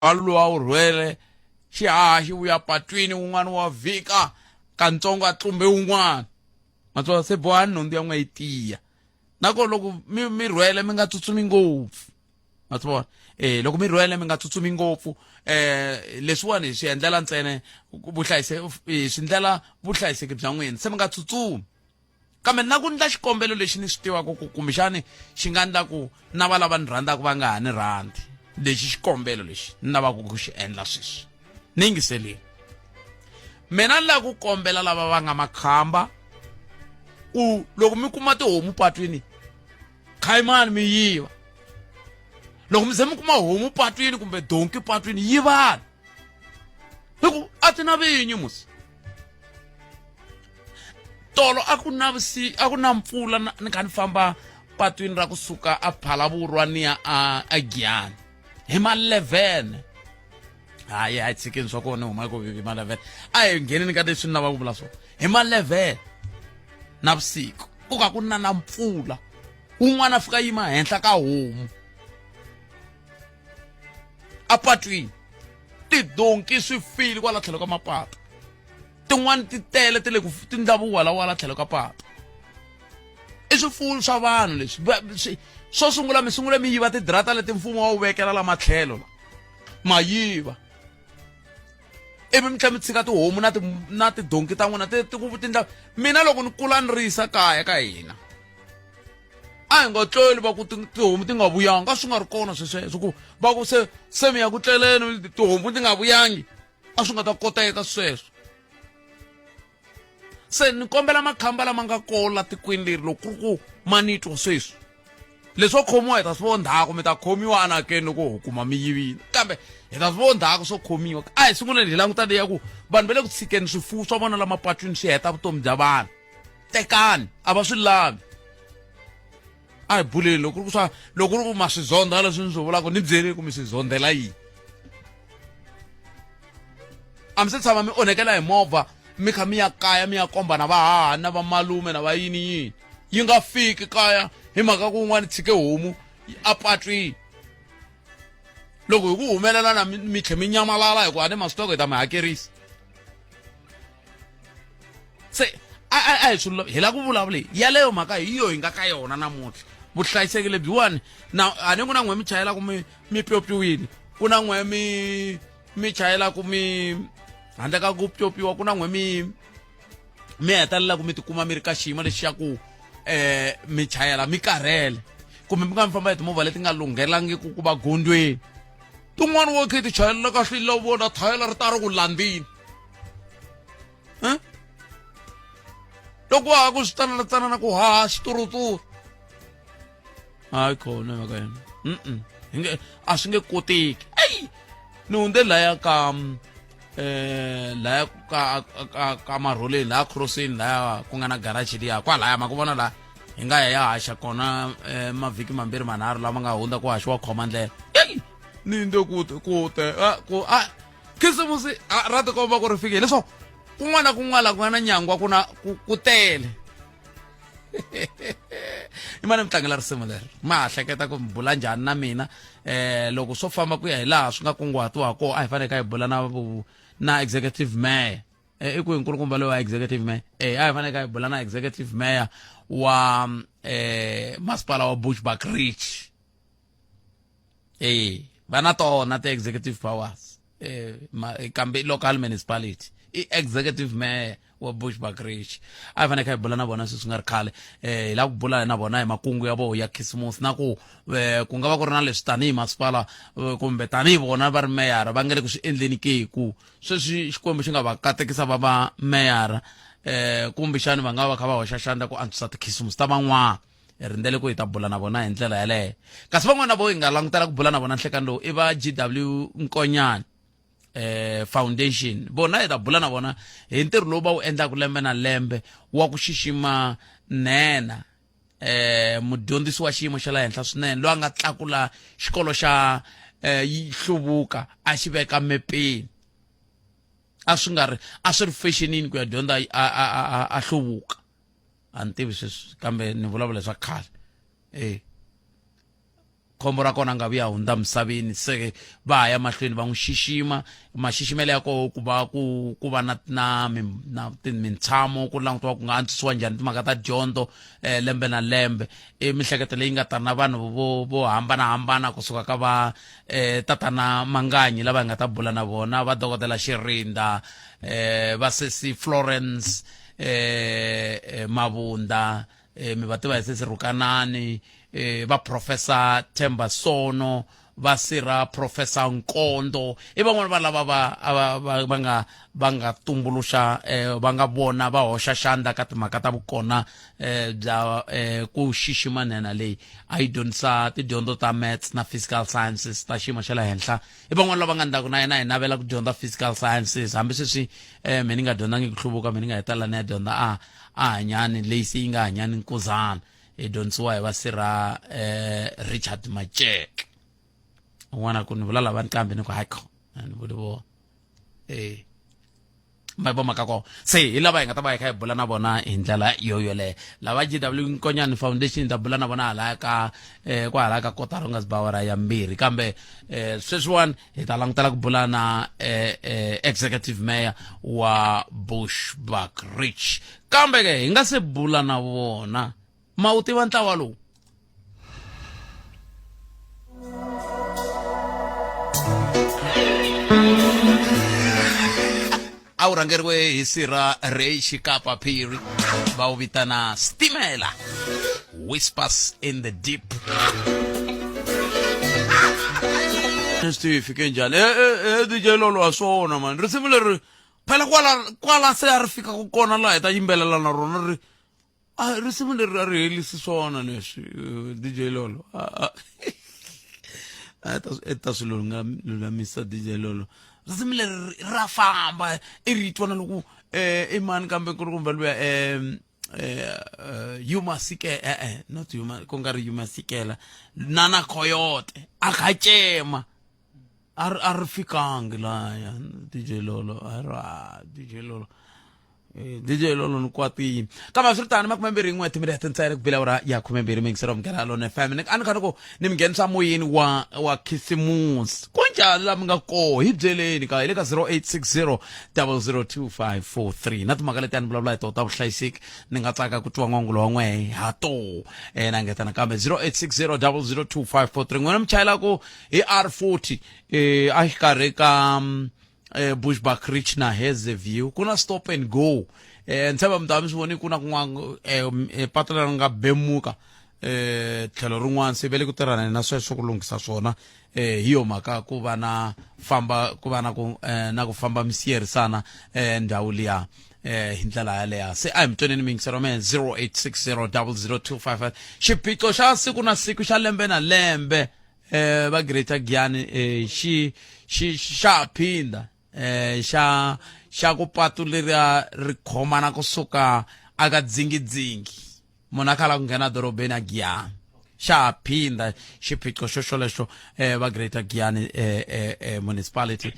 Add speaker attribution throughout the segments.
Speaker 1: Ndzhwalo luwa wu rhwele xi haha xi vuya patwini wun'wana wa vhika kantsongo a tlumbe wun'wana matswa se bohani nhundzu ya n'we yi tiya na ko loko mi mi rhwele mi nga tsutsumi ngopfu ma swi vona eh loko mi rhwele mi nga tsutsumi ngopfu eh leswiwani hi swi endlela ntsena vuhlayiseki hi swi ndlela vuhlayiseki bya n'wina se mi nga tsutsumi Kambe na ku ndla xikombelo lexi ni swi tivaka ku kumbexani xi nga ndla ku na va lava ni rhandzaka va nga ha ni rhandzi. Lexi xikombelo lexi ni lavaka ku xi endla sweswi. Ni yingiseleni. Mina ni lava ku kombela lava va nga makhamba ku loko mi kuma tihomu patwini khayimani mi yiva. Loko mi ze mi kuma homu patwini kumbe donki patwini yivani. Hi ku a ti na vinyi musi. Tolo a ku na vusi a ku na mpfula ni kha ni famba patwini ra kusuka a Phalavurwa ni ya a a Giyani hi ma 11 hayi a tshikeni swa kona huma ku hi ma 11 a hi ngheneni ka leswi ni lavaka ku vula swona hi ma 11 na vusiku ku ka ku na na mpfula wun'wana a fika yima henhla ka homu apatwini tidonki swi file kwala tlhelo ka mapatu tin'wani ti tele ti le ku ti ndla vuwalawala tlhelo ka patu i swifuwo swa vanhu leswi swo sungula mi sungule mi yiva tidrata leti mfumo wa wu vekela la matlhelo la ma yiva ivi mi tlhela mi tshika tihomu na ti na tidonki ta n'wina ti ti ku tindla mina loko ni kula ni risa kaya ka hina a hi nga tleli va ku tihomu ti nga vuyanga a swi nga ri kona swesweswo ku va ku se se mi ya ku tleleni tihomu ti nga vuyangi a swi nga ta koteka sweswo se ni kombela makhamba lama nga kola tikweni leri loko ku ri ku ma ni twa sweswi leswo khomiwa hi ta swi vo ndzhaku mi ta khomiwa anakeni loko ho kuma mi yivile kambe hi ta swi vo ndzhaku swo khomiwa a hi sunguleni hi languta leya ku vanhu va le ku tshikeni swifuwo swa vona la mapatwini swi heta vutomi bya vanhu tekani a va swi lavi a hi buleni loko ri ku swa loko ri ku ma swi zondha leswi ni swi vulaka ni byeleni ku mi swi zondhela yini a mi se tshama mi onhekela hi movha mi kha mi ya kaya mi ya komba na vahaha na vamalume na va yini yini yi nga fiki kaya hi mhaka ku un'wana tshike homu apatwini loko hi ku humelela na mi tlhe mi nyamalala hikuva a ni ma swi tiva ku hi ta mi hakerisa se a a a hi swi hi lava ku vulavula yaleyo mhaka hi yo hi nga ka yona namuntlha vuhlayiseki lebyiwani na a ni ku na n'we mi chayelaka mi mi pyopyiwile ku na n'we mi mi chayelaka mi handle ka ku pyopyiwa ku na n'we mi mi hetelelaka mi tikuma mi ri ka xiyimo lexi xa ku eh mi chayela mi karhele kumbe mi nga mi famba hi timovha leti nga lunghelangiki ku va gondzweni tin'wana wo khe ti chayelela kahle la vona thayela ri ta ri ku landzini loko wa ha ku swi tsanana tsanana ku haha xituruturu hayi khona mhaka yena mm hi nge a swi nge koteki eyi ni hundze laya ka eh laya ka ka ka marholeni laya crossini laya ku nga na garage liya kwalaya ma ku vona la hi nga ya ya haxa kona eh, mavhiki mambirhi manharhu lama nga hundza ku haxiwa khoma ndlela eyi ni hundze ku ku te ku a khisimusi ra tikomba ku ri fikile leswaku kun'wana na kun'wana la ku nga na nyangwa ku na ku tele i mani mi tlangela risimu leri ma ha hleketa ku mi bula njhani na mina eh loko swo famba ku ya hi laha swi nga kunguhatiwa kona a hi fanele ka hi bula na na executive mayor eh, i kwihi nkulukumba loyi wa executive mayor eh a hi fanele ka hi bula na executive mayor wa eh masipala wa Bushbuckridge eh va na tona ti-executive powers eh, kambe local municipality i executive mayor wa Bushbuckridge a hi fanele kha hi bula na vona sweswi nga ri khale eh hi lava ku bula na vona hi makungu ya vona ya khisimusi na ku eh, ku nga va ku ri na leswi tanihi masipala eh, kumbe tanihi vona va ri meyara va nga le ku swi endleni ke ku sweswi xikwembu xi nga va katekisa va va meyara eh kumbexani va nga va kha va hoxa xandla ku antswisa tikhisimusi ta van'wana hi rindzele ku hi ta bula na vona hi ndlela yaleyo kasi van'wana vo hi nga langutela ku bula na vona nhlekani lowu i va gw nkonyane eh foundation vona hi ta bula na vona hi ntirho lowu va wu endlaka lembe na lembe wa ku xixima nhenha eh mudyondzisi wa xiyimo xa le henhla swinene loyi a nga tlakula xikolo xa eh hluvuka a xi veka mepeni a swi nga ri a swi ri fexenini ku ya dyondza a a a a hluvuka a ni tivi sweswi kambe ni vulavula swa khale e Khombo ra kona nga vuya hundza misaveni, se va ha ya mahlweni va n'wi xixima. Maxiximelo ya koho ku va ku ku va na na na mintshamo ku langutiwa ku nga antswisiwa njhani timhaka ta dyondzo lembe na lembe. I mihleketo leyi nga ta na vanhu vo vo hambanahambana kusuka ka va tatana Manganyi lava hi nga ta bula na vona, va dokodela Xirinda, va sesi Florence Mabunda, mi va tiva hi sesi Rhukanani, va Professor Themba Sono, va sirha Professor Nkondo. I van'wani va lava va va va va nga va nga tumbuluxa va nga vona va hoxa xandla ka timhaka ta vukona bya ku xixima nhenha leyi a yi dyondzisa tidyondzo ta maths na physical sciences ta xiyimo xa le henhla. I van'wani lava nga ndlaku na yena hi navela ku dyondza physical sciences, hambi sweswi me ni nga dyondzangi ku hluvuka, me ni nga hetelela ni ya dyondza a a hanyani leyi se yi nga hanyani nkuzana, hi dyondzisiwa hi va sirha Richard Maceke. Un'wana ku ni vula lava nqambi, ni ku hayi ni vuli vo ma vo mhaka kona. Se hi lava hi nga ta va hi kha hi bula na vona hi ndlela yo yoleyo, lava GW Nkonyane Foundation hi ta bula na vona hala ka kwahala ka kotara ku nga si ba awara ya 2. Kambe sweswiwani hi ta langutela ku bula na executive mayor wa Bushbuckridge. Kambe ke hi nga se bula na vona, ma wu tiva ntlawa lowu? A wu rhangeriwe hi sirha Ray Xikapa Phiri, va wu vitana Stimela, Whispers in the Deep. Swi tivi fike njhani? DJ Lolo wa swona mani risimu leri, phela kwala kwala se a ri fika ku kona laha hi ta yimbelela na rona ri a risimu leri a ri helisi swona leswi. DJ Lolo a ta swi lulamisa. DJ Lolo, risimu leri ra famba, i ri twa na loko i mani kambe ku ri kumbe luya Yuma Sike, not Yuma, ku nga ri Yuma Sikela, Nana Coyote a kha cema a ri a ri fikangi laya. DJ Lolo a ri a DJ Lolo, DJ Lolo ni kwatini. Kambe swi ri tano, 21 timinete ntsena ku bile awara ya 12, mingisero Munghana Lone FM. Ni a ni kha ni ku ni mi nghenisa moyeni wa khisimusi. Ku njhani la mi nga koho? Hi byeleni ka hi le ka 0860 002543 na timhaka leti a ni vulavula hi toho ta vuhlayiseki. Ni nga tsaka ku twa n'wangulo wa n'wehe ha toho. Na ngeta nakambe 0860 002543. N'wina mi chayelaku hi R40 a xikarhi ka Bushbuckridge na Hazyview, ku na stop and go. Ni tshemba mi ta mi swi voni ku na kun'wana patu leri nga bemuka tlhelo rin'wana, se ve le ku tirhana na sweswo ku lunghisa swona. Hi yo mhaka ku va na famba ku va na ku na ku famba mi siyerisana ndhawu liya hi ndlela yaleyo. Se a hi mi tweneni miyingiselo me 0860 00255, xiphiqo xa siku na siku xa lembe na lembe va Greater Giyani xi xi xa phinda xa xa ku patu leriya ri khomana kusuka aka dzingidzingi, munhu a khala ku nghena dorobeni a Giyani. Xa phinda xiphiqo xo xolexo va Greater Giyani municipality.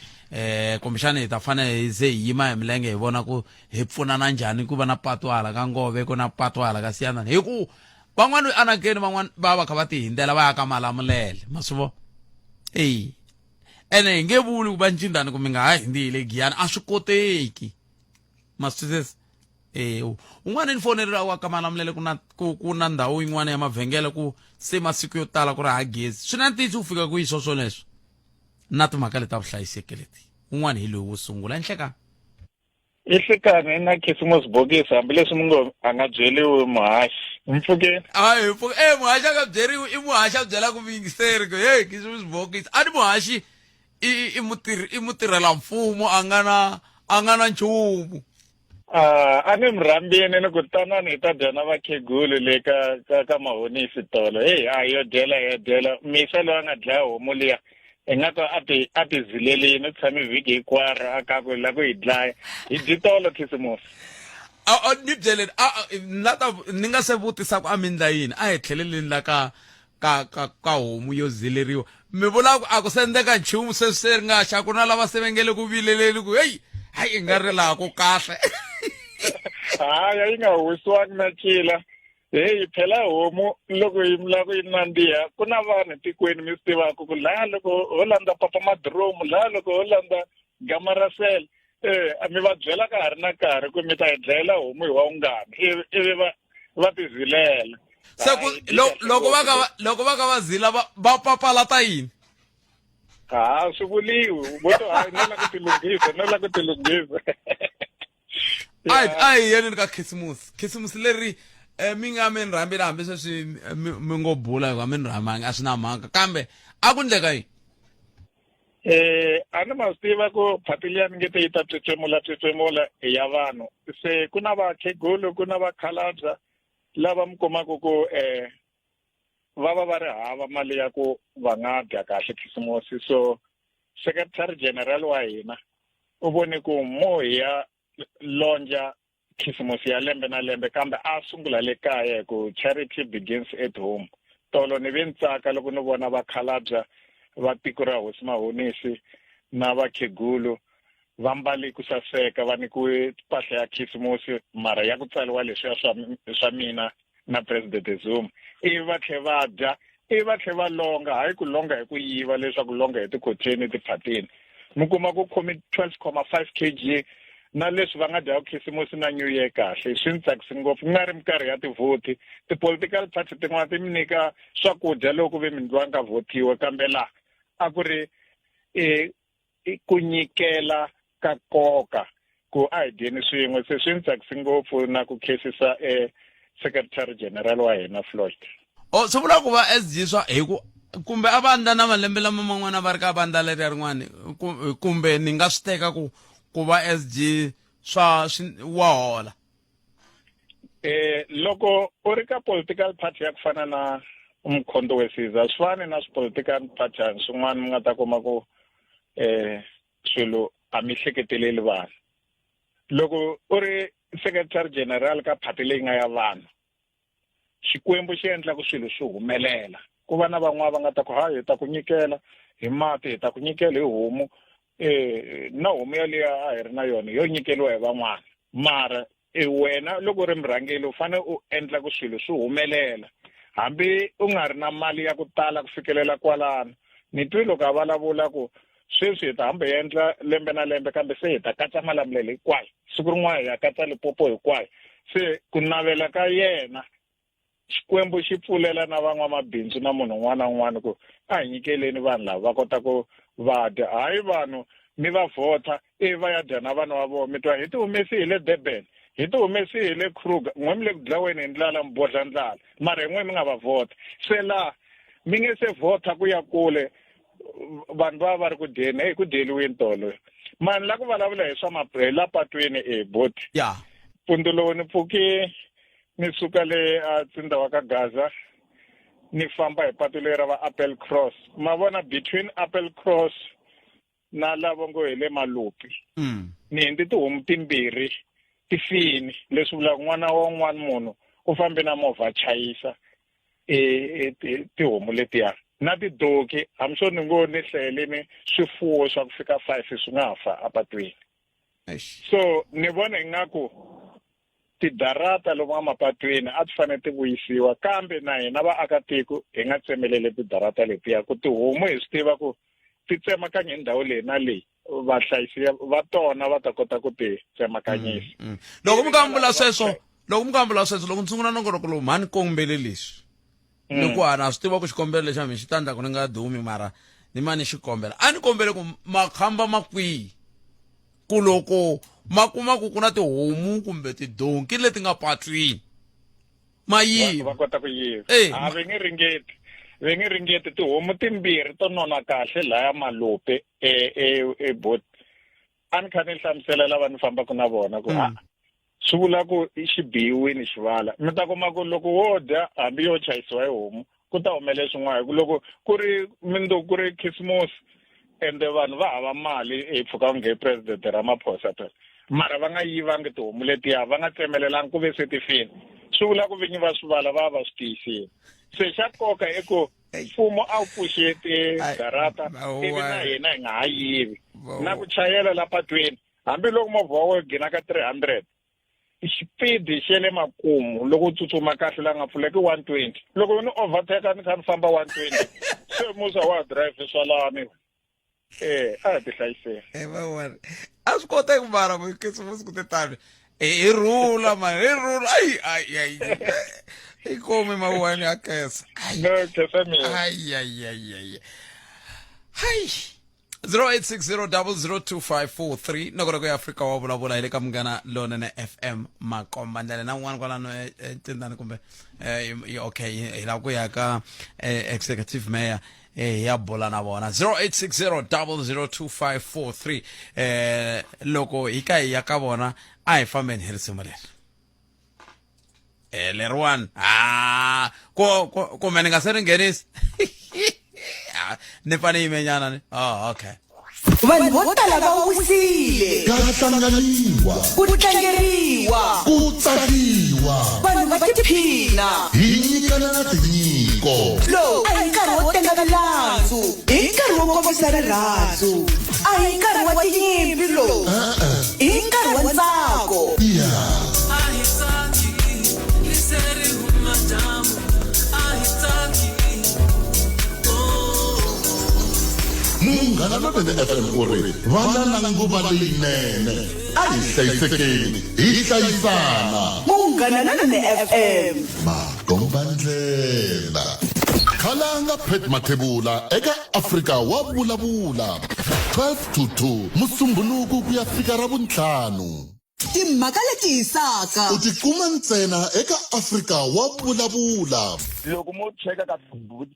Speaker 1: Kumbexani hi ta fanele hi ze hi yima hi milenge hi vona ku hi pfunana njhani ku va na patu hala ka Ngove, ku na patu hala ka Siyandhani, hi ku van'wani anakeni van'wani va va kha va ti hindzela va ya ka Malamulele, ma swi vo eyi. Ene hi nge vuli ku va ncindani ku mi nga ha hindzi hi le Giyani, a swi koteki, ma swi twisisa. Un'wana ni fonelera wa ka Malamulele, ku na ku na ndhawu yin'wana ya mavhengele ku se masiku yo tala ku ri ha gezi. Swi na ntiyiso ku fika kwihi swo swoleswo na timhaka leti ta vuhlayiseki leti? Un'wana hi loyi wo sungula enhlekani.
Speaker 2: I nhlikani na khisimusi bokisi, hambileswi mi ngo a nga byeriwi muhaxi. Mpfukeni.
Speaker 1: Hayi mpfuka muhaxi a nga byeriwi, i muhaxi a byelaka muyingiseri ku hey khisimusi bokisi. A ni muhaxi i i mutirhi, i mutirhela mfumo, a nga na nchumu.
Speaker 2: A ni mi rhambini ni ku tanani hi ta dya na vakhegulu le ka ka ka Mahonisi tolo. Heyi a yo dyela hi ya dyela misa loyi a nga dlaya homu liya i nga ka a ti a ti zilelini, u tshame vhiki hinkwaro a ka ku la ku yi dlaya hi dyi tolo khisimusi.
Speaker 1: Ni byeleni a na ta ni nga se vutisa ku a mi ndla yini, a hi tlheleleni la ka ka ka ka homu yo zileriwa. Mi vula ku a ku se endleka nchumu sweswi se ri nga xa ku na lava se va nge le ku vileleni ku heyi hayi i nga ri laha ku kahle.
Speaker 2: Hayi yi nga huwisiwangi na cila. Heyi phela homu loko yi lava ku yi nandziha ku na vanhu tikweni mi swi tivaka ku laya loko ho landza papa madiromu laya loko ho landza gama ra sele eh mi va byela ka ha ri na nkarhi ku mi ta hi dlayela homu hi wa ungani ivi ivi va va ti zilela.
Speaker 1: Se ku loko va ka loko va ka va zila va va papalata yini?
Speaker 2: Ha swi vuliwi vo to hayi no la ku tilunghisa no la ku tilunghisa.
Speaker 1: A a hi yeni ka khisimusi khisimusi leri eh, mi nga mi ni rhambile hambi sweswi mi ngo bula hikuva mi ni rhambangi a swi na mhaka kambe a ku ndleka yini?
Speaker 2: A ni ma swi tiva ku phati liya ni nge te yi ta tswetswemula tswetswemula i ya vanhu se ku na vakhegulu ku na vakhalabya lava mi kumaka ku va va va ri hava mali ya ku va nga dya kahle khisimusi so secretary general wa hina u vone ku mo hi ya lonja khisimusi ya lembe na lembe kambe a sungula le kaya hi ku charity begins at home tolo ni ve ni tsaka loko ni vona vakhalabya va tiko ra hosi mahonisi na vakhegulu va mbale ku saseka va nyikiwe mpahla ya khisimusi mara ya ku tsariwa leswiya swa swa mina na president Zuma ivi va tlhe va dya ivi va tlhe va longa hayi ku longa hi ku yiva leswaku longa hi tikhotheni tiphatini mi kuma ku khomi 12,5 kg na leswi va nga dyaka khisimusi na new year kahle swi ni tsakisi ngopfu ku nga ri minkarhi ya tivhoti ti-political party tin'wana ti mi nyika swakudya loko ve mindlwa nga vhotiwe kambe laha a ku ri um ku nyikela ka nkoka ku a hi dyeni swin'we se swi ni tsakisi ngopfu na ku khensisa e secretary general wa hina Floyd.
Speaker 1: O swi vula ku va SG swa hi ku kumbe a va ndla na malembe lama man'wana va ri ka vandla leriya rin'wana kumbe ni nga swi teka ku ku va SG swa swi wa hola.
Speaker 2: Loko u ri ka political party ya ku fana na Umkhonto we Sizwe a swi fani na swi-political party swin'wana mi nga ta kuma ku swilo a mi hleketeleli vanhu loko u ri secretary general ka party leyi nga ya vanhu xikwembu xi endla ku swilo swi humelela ku va na van'wana va nga ta ku hayi hi ta ku nyikela hi mati hi ta ku nyikela hi homu na homu yaliya a hi ri na yona yo nyikeriwa hi van'wana mara e wena loko u ri murhangeri u fanele u endla ku swilo swi humelela hambi u nga ri na mali ya ku tala ku fikelela kwalano ni twi loko a vulavula ku sweswi hi ta hamba hi endla lembe na lembe kambe se hi ta katsa Malamulele hinkwayo siku rin'wana hi ya katsa Limpopo hinkwayo se ku navela ka yena Xikwembu xi pfulela na van'wamabindzu na munhu un'wana na un'wana ku a hi nyikeleni vanhu lava va kota ku va dya hayi vanhu mi va vhotha ivi va ya dya na vana va vona mi twa hi ti humesi hi le Durban hi ti humesi hi le Kruger n'we mi le ku dlaweni hi ndlala mi bodla ndlala mara hi n'we mi nga va vhotha se laha mi nge se vhotha ku ya kule vanhu va va ri ku dyeni heyi ku dyeliwini tolo mani la ku vulavula hi swa hi la patwini e boti
Speaker 1: ya
Speaker 2: mpfundzu lowu ni pfuke ni suka le a tsinda wa ka Gaza ni famba hi patu leri ra va Apple Cross ma vona between Apple Cross na lavo ngo hi le Malupi ni hindzi tihomu timbirhi ti fini leswi vulaka n'wana wa un'wana munhu u fambe na movha a chayisa e tihomu letiya na tidoki hambi swo ni ngo ni hlayeleni swifuwo swa ku fika 5 swi nga fa apatwini so ni vona ingaku tidarata lomu emapatwini a ti fanele ti vuyisiwa kambe na hina vaakatiko hi nga tsemeleli tidarata letiya ku tihomu hi swi tiva ku ti tsemakanya hi ndhawu leyi na leyi vahlayisi va tona va ta kota ku ti tsemakanyisa.
Speaker 1: Loko mi kambula sweswo loko mi kambula sweswo loko ni sungula nongonoko lowu mhani kombele leswi ni ku a na swi tiva ku xikombelo lexa mina xi ta endla ku ni nga dumi mara ni ma ni xi kombela a ni kombele ku makhamba ma kwihi ku loko ma kuma ku ku na tihomu kumbe tidonki leti nga patwini ma yiva
Speaker 2: va kota ku yiva eh, a va nge ringeti va nge ringeti tihomu timbirhi to nona kahle laya malope e e e bot a ni kha ni hlamusela lava ni fambaka na vona ku a swi vula ku i xi biyiwini xivala mi ta kuma ku loko wo dya hambi yo chayisiwa hi homu ku ta humelela swin'wana hi ku loko ku ri mundzuku ku ri khisimusi ende vanhu va hava mali hi pfuka nge president Ramaphosa phela mara va nga yivangi tihomu letiya va nga tsemelelangi ku ve se ti fini swi vula ku vinyi va swivala va va swi tiyisile se xa nkoka i ku mfumo a wu pfuxeti darata ivi na hina hi nga ha yivi na ku chayela la patwini hambiloko movha wa wena gina ka 300 Xipidi xa le makumu loko u tsutsuma kahle la nga pfuleki 120. Loko ni overtake ni kha ni famba 120 se musa wa drive swalani. Eh, a hi tihlayiseni.
Speaker 1: Eh, van'wana a swi koteki mara ku khisimusi ku te tani hi rhula mani hi rhula ayi ayi ayi i komi mawani ya kesa
Speaker 2: No, kesa mina.
Speaker 1: ayi ayi ayi ayi hayi 0860002543 nokolo ya Afrika wa vulavula hi le ka Munghana Lonene FM makomba ndlela na un'wana kwalano etindani kumbe okay hi lava ku ya ka executive mayor hi ya bula na vona 0860002543 loko hi ka hi ya ka vona a hi fambeni hi risimu leri eh leriwani ah ko kumbe ni nga se ri nghenisi ah, ni fane yimenyana ni oh okay
Speaker 3: Vanhu vo tala va wisile.
Speaker 4: Ka hlanganiwa.
Speaker 3: Ku tlangeriwa.
Speaker 4: Ku tsakiwa.
Speaker 3: Vanhu va tiphina.
Speaker 4: Hi nyikana na tinyiko.
Speaker 3: Lowu a hi nkarhi wo tenga milandzu. I nkarhi wo kombisa rirhandzu. A hi nkarhi wa tinyimpi lowu. I nkarhi wa ntsako.
Speaker 4: Yeah. Munghana Lonene FM u ri vana na nguva leyinene a hi hlayisekeni hi hlayisana.
Speaker 3: Munghana Lonene FM.
Speaker 4: Makombandlela. Khalanga Pat Mathebula eka Afrika wa vulavula 12 to 2 Musumbhunuku ku ya fika Ravuntlhanu.
Speaker 3: Timhaka leti hisaka.
Speaker 4: U ti kuma ntsena eka Afrika wa vulavula.
Speaker 5: Loko mo cheka ka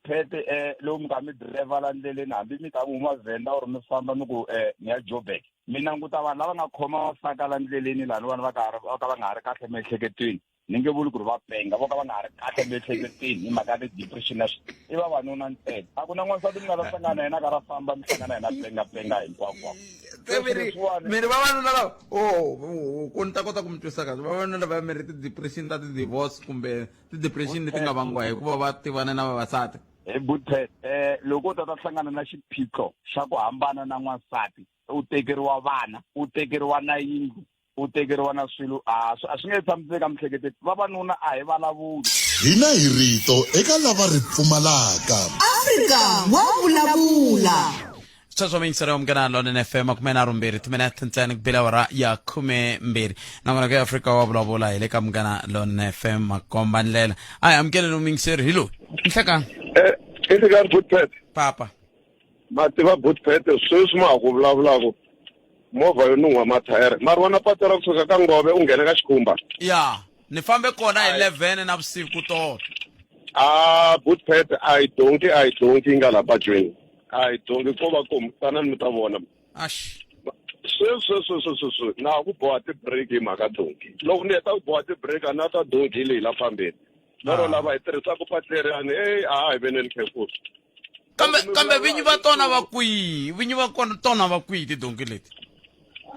Speaker 5: phete eh loko mi kha mi driver la ndleleni hambi mi ta mi huma Venda or mi famba mi ku eh ni ya Joburg mi languta vanhu lava nga khoma masaka la ndleleni lani vanhu va ka va ka va nga ha ri kahle emiehleketweni ni nge vuli ku ri va penga vo ka va nga ha ri kahle emiehleketweni hi mhaka ya ti-depression na i vavanuna ntsena a ku na n'wansati mi nga ta hlangana na yena a karhi a famba mi hlangana na yena penga penga hinkwako
Speaker 1: mi ri vavanuna lava o oh, ku ni ta kota ku mi twisa kahle vavanuna lava mi ri ti-depression ta ti-divorce kumbe ti-depression leti nga vangiwa hikuva va tivana na vavasati
Speaker 5: hi buthet um loko u ta ta hlangana na xiphiqo xa ku hambana na n'wansati u tekeriwa vana u tekeriwa na yindlu u tekeriwa na swilo a a swi nge tshamiseki emiehleketweni vavanuna a hi vulavuli
Speaker 4: Hina hi rito eka lava ri pfumalaka.
Speaker 3: Afrika wa vulavula.
Speaker 1: Sweswo miyingiselo ya Munghana Lonene FM 32 timinete ntsena ku bile awara ya 12 nakona ku Afrika wa vulavula hi le ka Munghana Lonene FM makomba ndlela a hi amukeleni muyingiseri hi loyi nhlekani
Speaker 6: Eh, i hlekani Bootpet.
Speaker 1: papa
Speaker 6: Ma tiva Bootpet sweswi ma ha ku vulavulaka movha yo nun'hwa mathayere ma ri vona patu ra kusuka ka ngove u nghena ka xikhumba
Speaker 1: ya ni fambe kona hi 11 na vusiku tolo
Speaker 6: a bootpet a yi donki a yi donki yi nga laha patwini a yi donki ko va komu tanani mi ta vona
Speaker 1: ax
Speaker 6: sweswi sweswi sweswi sweswi na ha ku boha ti-break hi mhaka donki loko ni heta ku boha ti-break a na ta donki hi leyi la fambeni lero lava hi tirhisaka patu leriyani eyi a hi veneni careful
Speaker 1: kambe kambe vinyi va tona va kwihi vinyi va kona tona va kwihi tidonki leti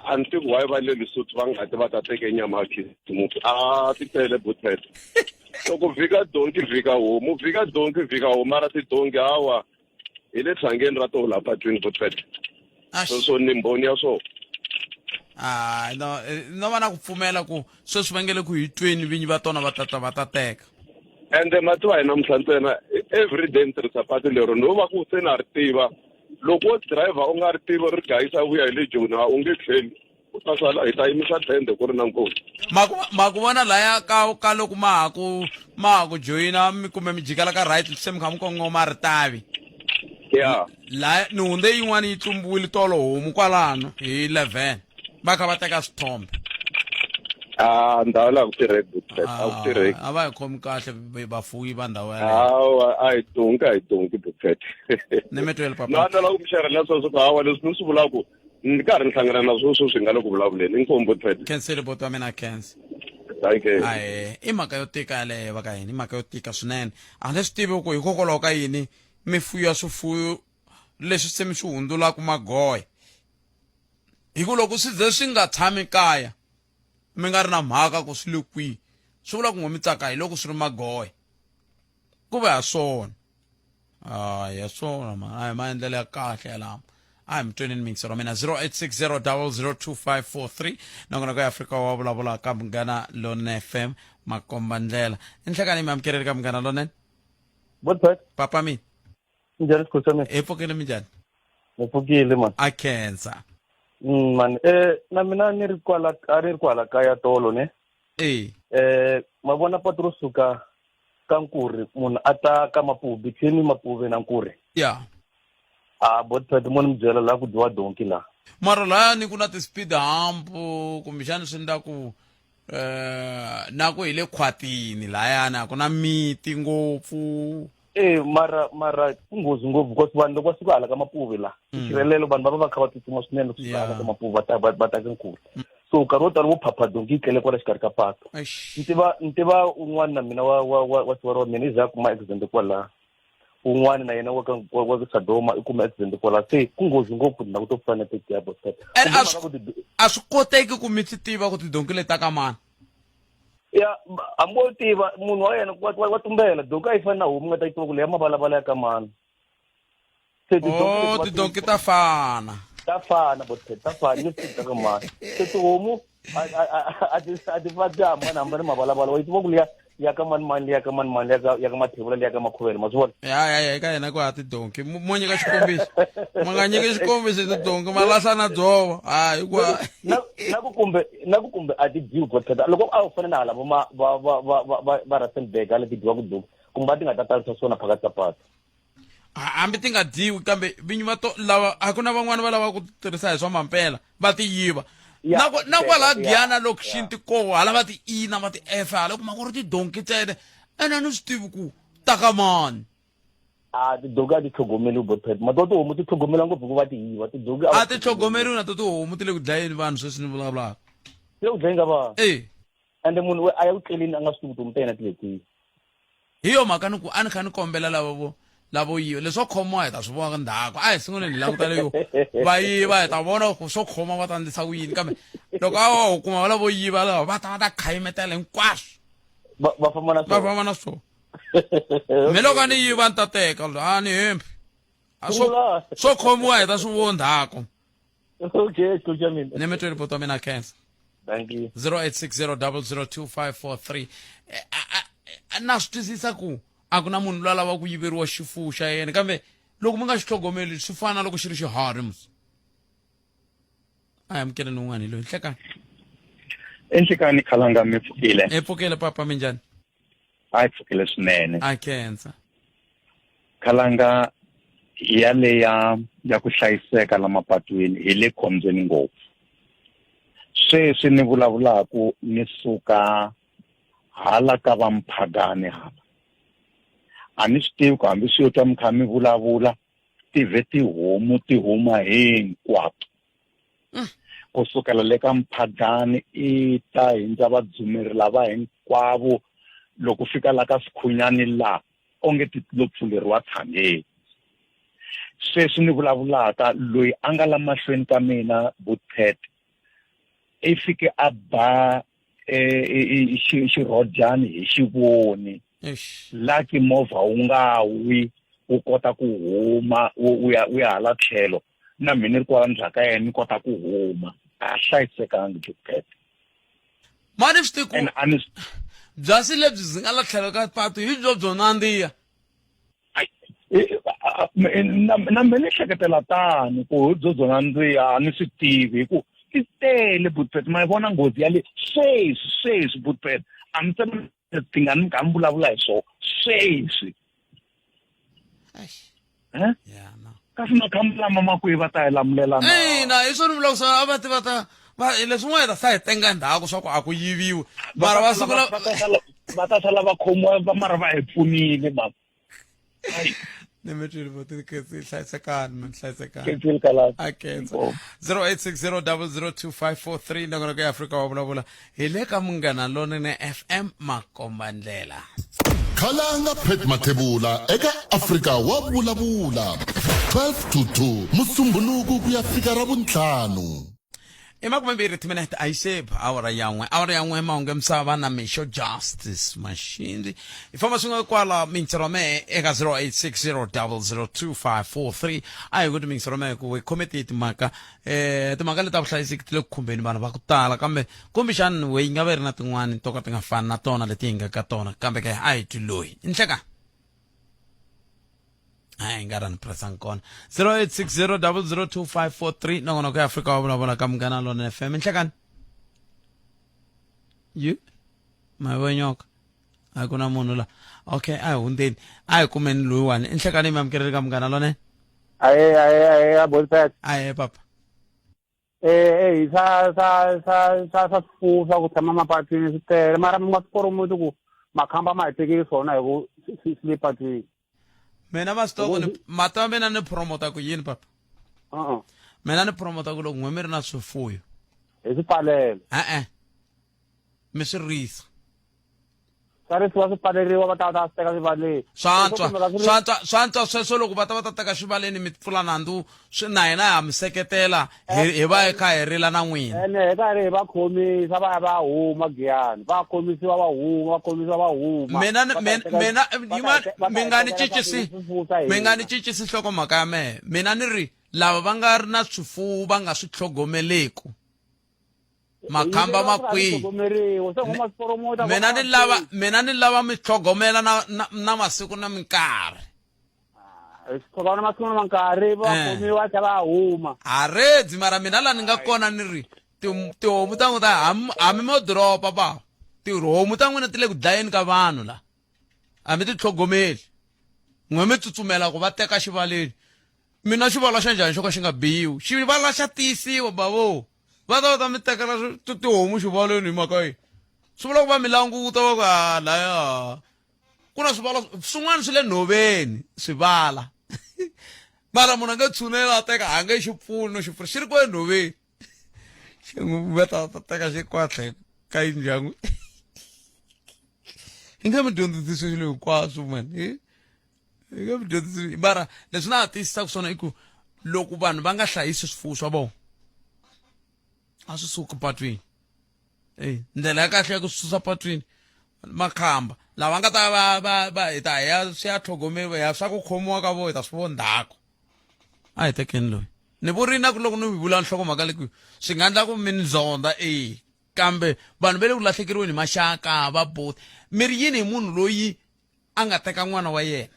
Speaker 6: a ni tivi why va le lesotho va nga ti va ta teke nyama ya khisimusi a ti tele butet loko vhika donki vhika homu vhika donki vhika homu mara tidonki hawa hi le tshangeni ra toho laha patwini butet sweswo ni mbhoni ya swona
Speaker 1: ah no eh, no va na ku pfumela ku sweswi va nge le ku hi tweni vinyi va tona va tata va ta teka
Speaker 6: ende mativa hi namuntlha ntsena every day ni tirhisa patu lero no va ku se na ri tiva loko wo driver u nga ri tivi ri gayisa vuya hi le joni a u nge tlheli u ta sala hi ta yimisa tende ku ri na nkosi
Speaker 1: ma ku ma ku vona laya ka ka loko ma ha ku ma ha ku joyina mi kumbe mi jikela ka right se mi kha mi kongoma ritavi
Speaker 6: ya
Speaker 1: laya ni hundze yin'wana yi tlumbiwile tolo homu kwalano hi 11 va kha va teka swithombe
Speaker 6: a ndhawu laha ku tirheki butlet a ku tirheki
Speaker 1: a va hi khomi kahle vafuwi va ndhawu yaleyo
Speaker 6: hawa a hi donki a hi donki butlet
Speaker 1: ni mi twele papa
Speaker 6: na tala ku mi xerhela sweswo ku hawa leswi ni swi vulaka ni karhi ni hlangana na swo sweswi nga le ku vulavuleni inkomu butlet
Speaker 1: khensile boti wa mina khensa
Speaker 6: thank you
Speaker 1: ahe i mhaka yo tika yaleyo va ka hina i mhaka yo tika swinene a ni swi tivi ku hikokwalaho ka yini mi fuya swifuyo leswi se mi swi hundzulaka magoya hi ku loko swi ze swi nga tshami kaya mi nga ri na mhaka ku swi le kwihi swi vula ku ngo mi tsaka hi loko swi ri magoya ku ve ha swona a ya swona ma a hi maendlelo ya kahle yalama A hi mi tweneni miyingiselo wa mina 0860 002543 nongonoko ya Afrika wa vulavula ka Munghana Lonene FM makomba ndlela. Inhlekani mi amukeleli ka Munghana Lonene.
Speaker 7: Botpet.
Speaker 1: Papa mi.
Speaker 7: Njhani xikhulu xa mina?
Speaker 1: Hi pfukile minjhani?
Speaker 7: Ni pfukile man.
Speaker 1: A khensa.
Speaker 7: Man na mina ni ri kwala a ni ri kwala kaya tolo ne.
Speaker 1: Eh.
Speaker 7: Ma vona patu ro suka ka Nkuri munhu a ta ka Mapuve between Mapuve na Nkuri.
Speaker 1: Yeah.
Speaker 7: A Botpet mo ni mi byela la ku dyiwa donki la.
Speaker 1: Mara laya ni ku na ti-speed hump kumbexani swi endla ku na ku hi le khwatini layani a ku na miti ngopfu.
Speaker 7: E mara mara ku nghozi ngopfu because vanhu loko va suka hala ka Mapuve la xirhelelo vanhu va va va kha va tsutsuma swinene loko suka hala ka Mapuve va ta va ta ka Nkuri. So nkarhi wo tala wo phapha donki yi tlele kwala xikarhi ka patu. Ni tiva ni tiva un'wana na mina wa wa wa wa siwari wa mina i za a kuma accident kwala. Un'wana na yena wa ka wa ka Sadoma i kuma accident kwala. Se ku nghozi ngopfu tindhawu to fana na tetiya Botpet.
Speaker 1: And a swi koteki ku mi swi tiva ku tidonki leti ta ka mani.
Speaker 7: Ya hambi wo tiva munhu wa yena wa tumbela donki a yi fani na homu nga ta yi tiva ku leya mavalavala ya ka mani. Se
Speaker 1: tidonki oh, tidonki ta fana.
Speaker 7: Ta fana Botpet ta fana ni swi ta ka mani. Se tihomu a ti a ti va ti hambana hambana mavalavala wa yi tiva ku liya ya ka mani mani liya ka mani mani liya ka ya ka Mathebula liya ka Makhuvele ma swi vona.
Speaker 1: Ya ya ya eka yena ku ha tidonki mo nyika xikombiso ma nga nyiki xikombiso hi tidonki ma lahla na dzovo ha hikuva
Speaker 7: na na ku kumbe na ku kumbe a ti dyiwi Botpet loko a wu fana na hala vo ma va va va va va va Rustenburg hala ti dyiwaka donki kumbe a ti nga ta tarisa swona phakathi ka patu.
Speaker 1: Hambi ti nga dyiwi kambe vinyi va to lava a ku na van'wani va lava ku tirhisa hi swa mampela va ti yiva na ku na kwala Giyani lokixini ti koho hala va ti E na va ti F hala kuma ku ri tidonki ntsena ene a ni swi tivi ku ta ka mani.
Speaker 7: A tidonki a ti tlhogomeliwi Botpet ma to tihomu ti tlhogomela ngopfu hikuva ti yiva tidonki
Speaker 1: a ti tlhogomeriwi na to tihomu ti le ku dlayeni vanhu sweswi ni vulavulaka
Speaker 7: ti le ku dlayeni ka vanhu
Speaker 1: e
Speaker 7: ende munhu a ya ku tleleni a nga swi tivi tihomu ta yena ti le kwihi.
Speaker 1: Hi yo mhaka ni ku a ni kha ni kombela lava vo lavo yiva leswo khomiwa hi ta swi vona ndzhaku a hi sunguleni hi languta leyo va yiva hi ta vona ku swo khoma va ta endlisa ku yini kambe loko a va kuma va lavo yiva lava va ta va ta khayimetela hinkwaswo
Speaker 7: va famba na
Speaker 1: va famba na swona me loko a ni yiva ni ta teka a ni hembi swo swo khomiwa hi ta swi vona ndzhaku.
Speaker 7: Okay, xikwembu xa mina.
Speaker 1: Ni mi tweli buti wa mina khensa.
Speaker 7: Thank you.
Speaker 1: 0860002543 na swi twisisa ku a ku na munhu loyi a lavaka ku yiveriwa xifuwo xa yena kambe loko mi nga xi tlhogomeli swi fana na loko xi ri xiharhi mus a hi amukeleni un'wana hi loyi nhlekani.
Speaker 8: Enhlekani khalanga mi pfukile.
Speaker 1: Hi pfukile papa minjhani?
Speaker 8: A hi pfukile swinene.
Speaker 1: A khensa.
Speaker 8: Khalanga ya le ya ya ku hlayiseka la mapatwini hi le khombyeni ngopfu. Sweswi ni vulavulaku ni suka hala ka va Mphagani hala. A ni swi tivi ku hambi swi yo twa mi kha mi vulavula ti vhe tihomu ti huma hinkwato. Ku sukela le ka Mphagani i ta hindza vadzumeri lava hinkwavo loko fika la ka Sikhunyani la onge ti lo pfuleriwa tshangeni. Sweswi ni vulavulaka loyi a nga la mahlweni ka mina Butpet i fike a ba xirhodyani hi xivoni lucky movha wu nga wi wu kota ku huma wu ya wu ya hala tlhelo na mina ni ri kwala ndzhaku ka yena ni kota ku huma a hlayisekangi Butpet.
Speaker 1: Mani swi tiku byasi lebyi byi nga la tlhelo ka patu hi byo byo nandziha.
Speaker 8: Na mina ni hleketela tani ku hi byo byo nandziha a ni swi tivi hi ku ti tele Butpet ma yi vona nghozi ya le sweswi sweswi Butpet a mi se ti nga ni kha mi vulavula hi swona sweswi. Eh? Kasi makhamba lama ma kwihi va ta hi lamulela
Speaker 1: na? Ina, hi swona ni vulaka swona a va ti va ta va leswin'wana hi ta sa hi tenga ndzhaku swa ku a ku yiviwi mara va sungula
Speaker 8: va ta sala va khomiwa va mara va hi pfunile baba.
Speaker 1: Ni mi twile vo ti hlayisekani man hlayisekani.
Speaker 8: Ketsile kalaka.
Speaker 1: A khensa. 0860002543 nongonoko ya Afrika wa vulavula hi le ka Munghana Lonene FM makombandlela.
Speaker 4: Khalanga Pat Mathebula eka Afrika wa vulavula 12 to 2 Musumbhunuku ku ya fika Ravuntlhanu.
Speaker 1: I 20 timinete a yi se ba awara ya n'we, awara ya n'we. Mahungu ya misava na Mixo Justice Mashindi. Hi famba swin'we kwala mintirho mehe eka 0860002543. A hi ku ti mintirho mehe ku hi khome tihi timhaka, timhaka leti ta vuhlayiseki ti le ku khumbeni vanhu va ku tala, kambe kumbexani we yi nga va yi ri na tin'wani to ka ti nga fani na tona leti hi nga ka tona, kambe ke a hi twi loyi nhleka hayi nga ra ni pressang kona. 0860002543, nongonoko ya Afrika wa vulavula ka Munghana Lona FM. Nhlekani you mavonyoka a ku na munhu la. Okay, a hi hundzeni, a hi kumeni loyiwani. Nhlekani, mi amukeleli ka Munghana Lona.
Speaker 9: Aye, aye, aye, abolipet.
Speaker 1: Aye papa.
Speaker 9: Eh, swa swa swa swa swa swifuwo swa ku tshama mapatwini swi tele, mara mi nga swi poromoti ku makhamba ma hi tekeli swona hi ku swi le patwini.
Speaker 1: Mina masitoko ni mata wa mina ni promota ku yini papa?
Speaker 9: Uh-uh.
Speaker 1: Mina ni promota ku loko n'we mi ri na swifuyo,
Speaker 9: hi swi pfalela.
Speaker 1: E-e, mi swi risa.
Speaker 9: Swa risiwa, swi pfaleriwa, va ta va ta swi teka swivaleni.
Speaker 1: Swantswa, swantswa, swantswa sweswo. Loko va ta va ta teka xivaleni, mi pfula nandzu swi na hina ha mi seketela, hi va hi kha hi rila na n'wina.
Speaker 9: Ene hi karhi hi va khomisa, va ya va huma Giyani, va khomisiwa, va huma, va khomisiwa, va huma.
Speaker 1: Mina mina yin'wana, mi nga ni cincisi, mi nga ni cincisi nhlokomhaka ya mehe. Mina ni ri lava va nga ri na swifuwo va nga swi tlhogomeleku, makhamba ma kwihi? Mina ni lava, mina ni lava mi tlhogomela na masiku na minkarhi.
Speaker 9: Tlhogomela masiku na minkarhi, va khomiwa tlhela va huma.
Speaker 1: A redzi, mara mina la ni nga kona ni ri tihomu ta n'wina ta hambi mo doropa ba, tihomu ta n'wina ti le ku dlayeni ka vanhu la, a mi ti tlhogomeli, n'we mi tsutsumela ku va teka xivaleni. Mina xivala xa njhani xo ka xi nga biwi? Xivala xa tiyisiwa bavo. Va ta va ta mi tekela tihomu xivaleni hi mhaka yini? Swi vula ku va mi languta va ku a laya ku na swivala swin'wana swi le nhoveni swivala, mara munhu a nge tshunela a teka, a nge xi pfuni no xi pfuna, xi ri ko enhoveni, xi n'wi va ta ta teka xi kwatlhe ka yindlu ya n'wi. Hi nga mi dyondzisi swilo hinkwaswo mani, hi nga mi dyondzisi, mara leswi na ha tiyisisaka swona i ku loko vanhu va nga hlayisi swifuwo swa vona, a swi suki patwini. Eyi, ndlela ya kahle ya ku swi susa patwini makhamba lava nga ta va va va hi ta ya swi ya tlhogomeriwa ya swa ku khomiwa ka vo, hi ta swi vo ndzhaku. A hi tekeni loyi. Ni vurini na ku loko ni vula nhlokomhaka leyi swi nga endla ku mi ni zonda, e kambe vanhu va le ku lahlekeriweni hi maxaka va boti. Mi ri yini hi munhu loyi a nga teka n'wana wa yena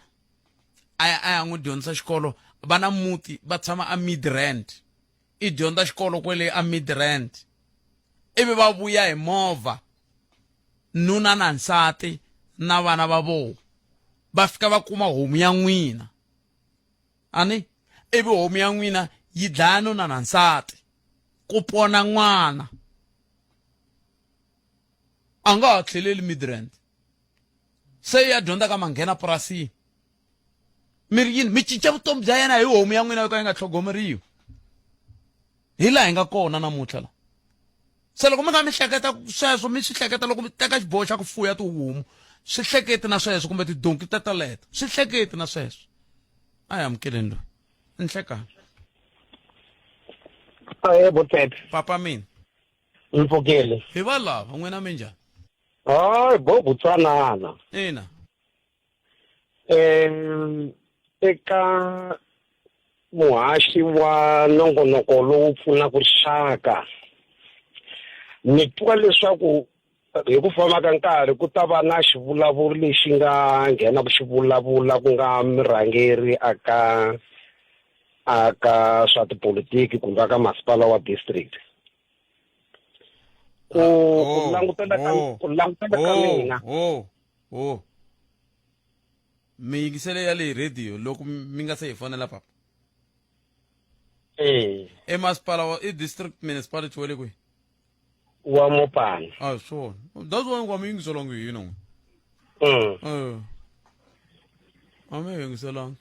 Speaker 1: a ya a ya n'wi dyondzisa xikolo? Va na muti, va tshama a Midrand, i dyondza xikolo kwele a Midrand, ivi va vuya hi movha, nuna na nsati na vana va vona, va fika va kuma homu ya n'wina ani, ivi homu ya n'wina yi dlaya nuna na nsati, ku pona n'wana, a nga ha tlheleli Midrand, se ya dyondza ka manghena purasini. Mi ri yini? Mi cinca vutomi bya yena hi homu ya n'wina yo ka yi nga tlhogomeriwi. Hi laha hi nga kona namuntlha la. Se loko mi nga mi hleketa sweswo, mi swi hleketa loko mi teka xiboho xa ku fuya tihomu, swi hleketi na sweswo, kumbe tidonki teteleto, swi hleketi na sweswo. A hi amukeleni loyi. Nhlekani.
Speaker 10: Ahe Botete.
Speaker 1: Papa mina.
Speaker 10: Mi pfukile.
Speaker 1: Hi va lava n'wina, minjhani?
Speaker 10: Hayi bo Botswanana.
Speaker 1: Ina.
Speaker 10: Eka muhaxi wa nongonoko lowu pfunaka rixaka, ni twa leswaku hi ku famba ka nkarhi ku ta va na xivulavuri lexi nga nghena ku xi vulavula, ku nga murhangeri aka aka swa tipolitiki kumbe aka masipala wa district. Ku ku langutela ka ku langutela ka mina.
Speaker 1: Oh, mi yingisele ya le radio loko mi nga se hi fonela papa. E masipala wa i district municipality wa le kwihi?
Speaker 10: Wa Mopani.
Speaker 1: A swona, that's why wa mi yingiselangi hina n'we. A mi yingiselangi.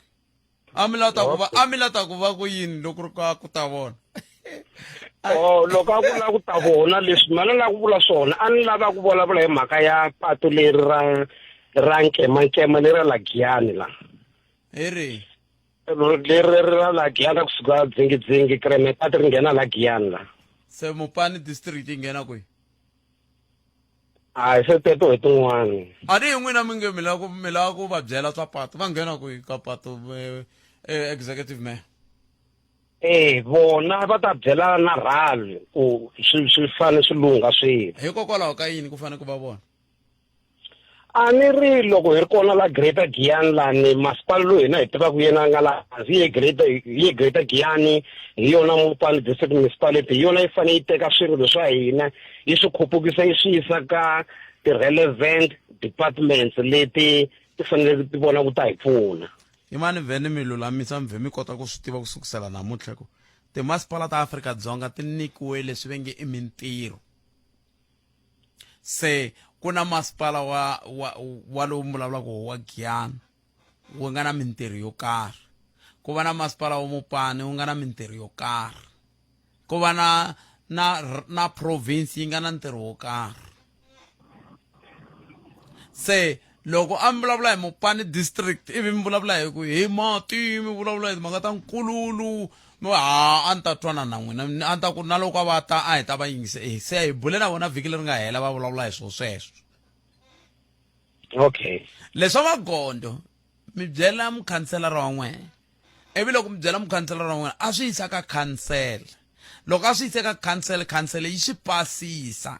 Speaker 1: A mi lata ku va, a mi lata ku va ku yini loko ri ka ku ta vona?
Speaker 10: Oh, loko a ku lava ku ta vona leswi mina ni lava ku vula swona, a ni lava ku vulavula hi mhaka ya patu leri ra nkemankema leri ra la Giyani la.
Speaker 1: Hi rihi?
Speaker 10: Leri ra la Giyani kusuka dzingidzingi Kremetart ri nghena la Giyani la.
Speaker 1: Se Mopani district yi nghena kwihi?
Speaker 10: Hayi se teto hi tin'wana.
Speaker 1: A ni hi n'wina mi nge mi lava ku mi lava ku va byela swa patu va nghena kwihi ka patu eh, eh, executive mayor?
Speaker 10: Eh vona va ta byela na rhali ku swi swi fane swi lungha swilo.
Speaker 1: Hikokwalaho ka yini ku fanele ku va vona?
Speaker 10: A ni ri loko hi ri kona la Greater Giyani lani masipala loyi hina hi tivaka yena a nga la hansi ye Greater ye Greater Giyani hi yona Mopani District Municipality hi yona yi fanele yi teka swirilo swa hina yi swi khupukisa yi swi yisa ka ti-relevant departments leti ti faneleke ti vona ku ta hi pfuna.
Speaker 1: Yimani vhene mi lulamisa mi vhe mi kota ku swi tiva ku sukusela namuntlha ku timasipala ta Afrika-Dzonga ti nyikiwe leswi ve nge i mintirho. Se ku na masipala wa wa wa lowu mi vulavulaka wa Giyani wu nga na mintirho yo karhi ku va na masipala wa Mopani wu nga na mintirho yo karhi ku va na na na province yi nga na ntirho wo karhi se loko a mi vulavula hi Mopani district ivi mi vulavula hi ku hi mati mi vulavula hi timhaka ta nkululu mi ha a ni ta twana na n'wina a ni ta ku na loko a va ta a hi ta va yingise eh, se hi bule na vona vhiki leri nga hela va vulavula hi swo sweswo
Speaker 10: okay
Speaker 1: leswa magondo mi byela mukhanselara wa n'wina ivi loko mi byela mukhanselara wa n'wina a swi yisa ka khansele loko a swi yise ka khansele khansele yi swi pasisa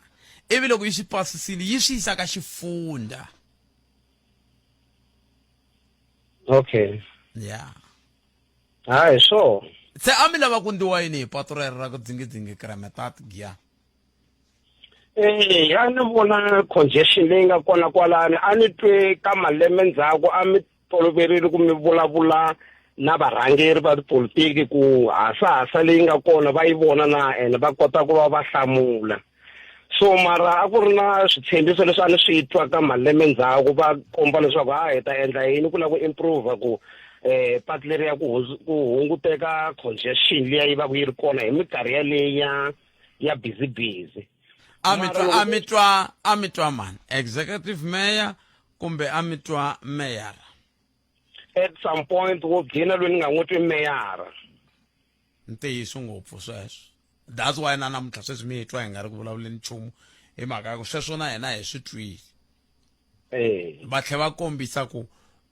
Speaker 1: ivi loko yi swi pasisile yi swi yisa ka xifundha
Speaker 10: okay
Speaker 1: yeah
Speaker 10: hayi swo
Speaker 1: se a mi lava ku ndiwa yini hi patu rero ra ku dzingidzingi kremetat giya
Speaker 10: Eh, a ni vona congestion leyi nga kona kwalani a ni twe ka malembe ndzhaku a mi toloverile ku mi vulavula na varhangeri va tipolitiki ku hasahasa leyi nga kona va yi vona na ene va kota ku va va hlamula so mara a ku ri na switshembiso leswi a ni swi twa ka malembe ndzhaku va komba leswaku a hi ta endla yini ku lava ku improve ku eh patu leri ya ku ku hunguteka congestion liya yi va ku yi ri kona hi minkarhi yaleyi ya ya busy busy
Speaker 1: a mi twa a mi twa a mi twa mani executive mayor kumbe a mi twa meyara
Speaker 10: at some point wo gcina loyi ni nga n'wi twi meyara
Speaker 1: ntiyiso ngopfu sweswo that's why na namuntlha sweswi mi hi twa hi nga ri ku vulavuleni nchumu hi mhaka ya ku sweswo na hina hi swi twile
Speaker 10: eh.
Speaker 1: va tlhela va kombisa ku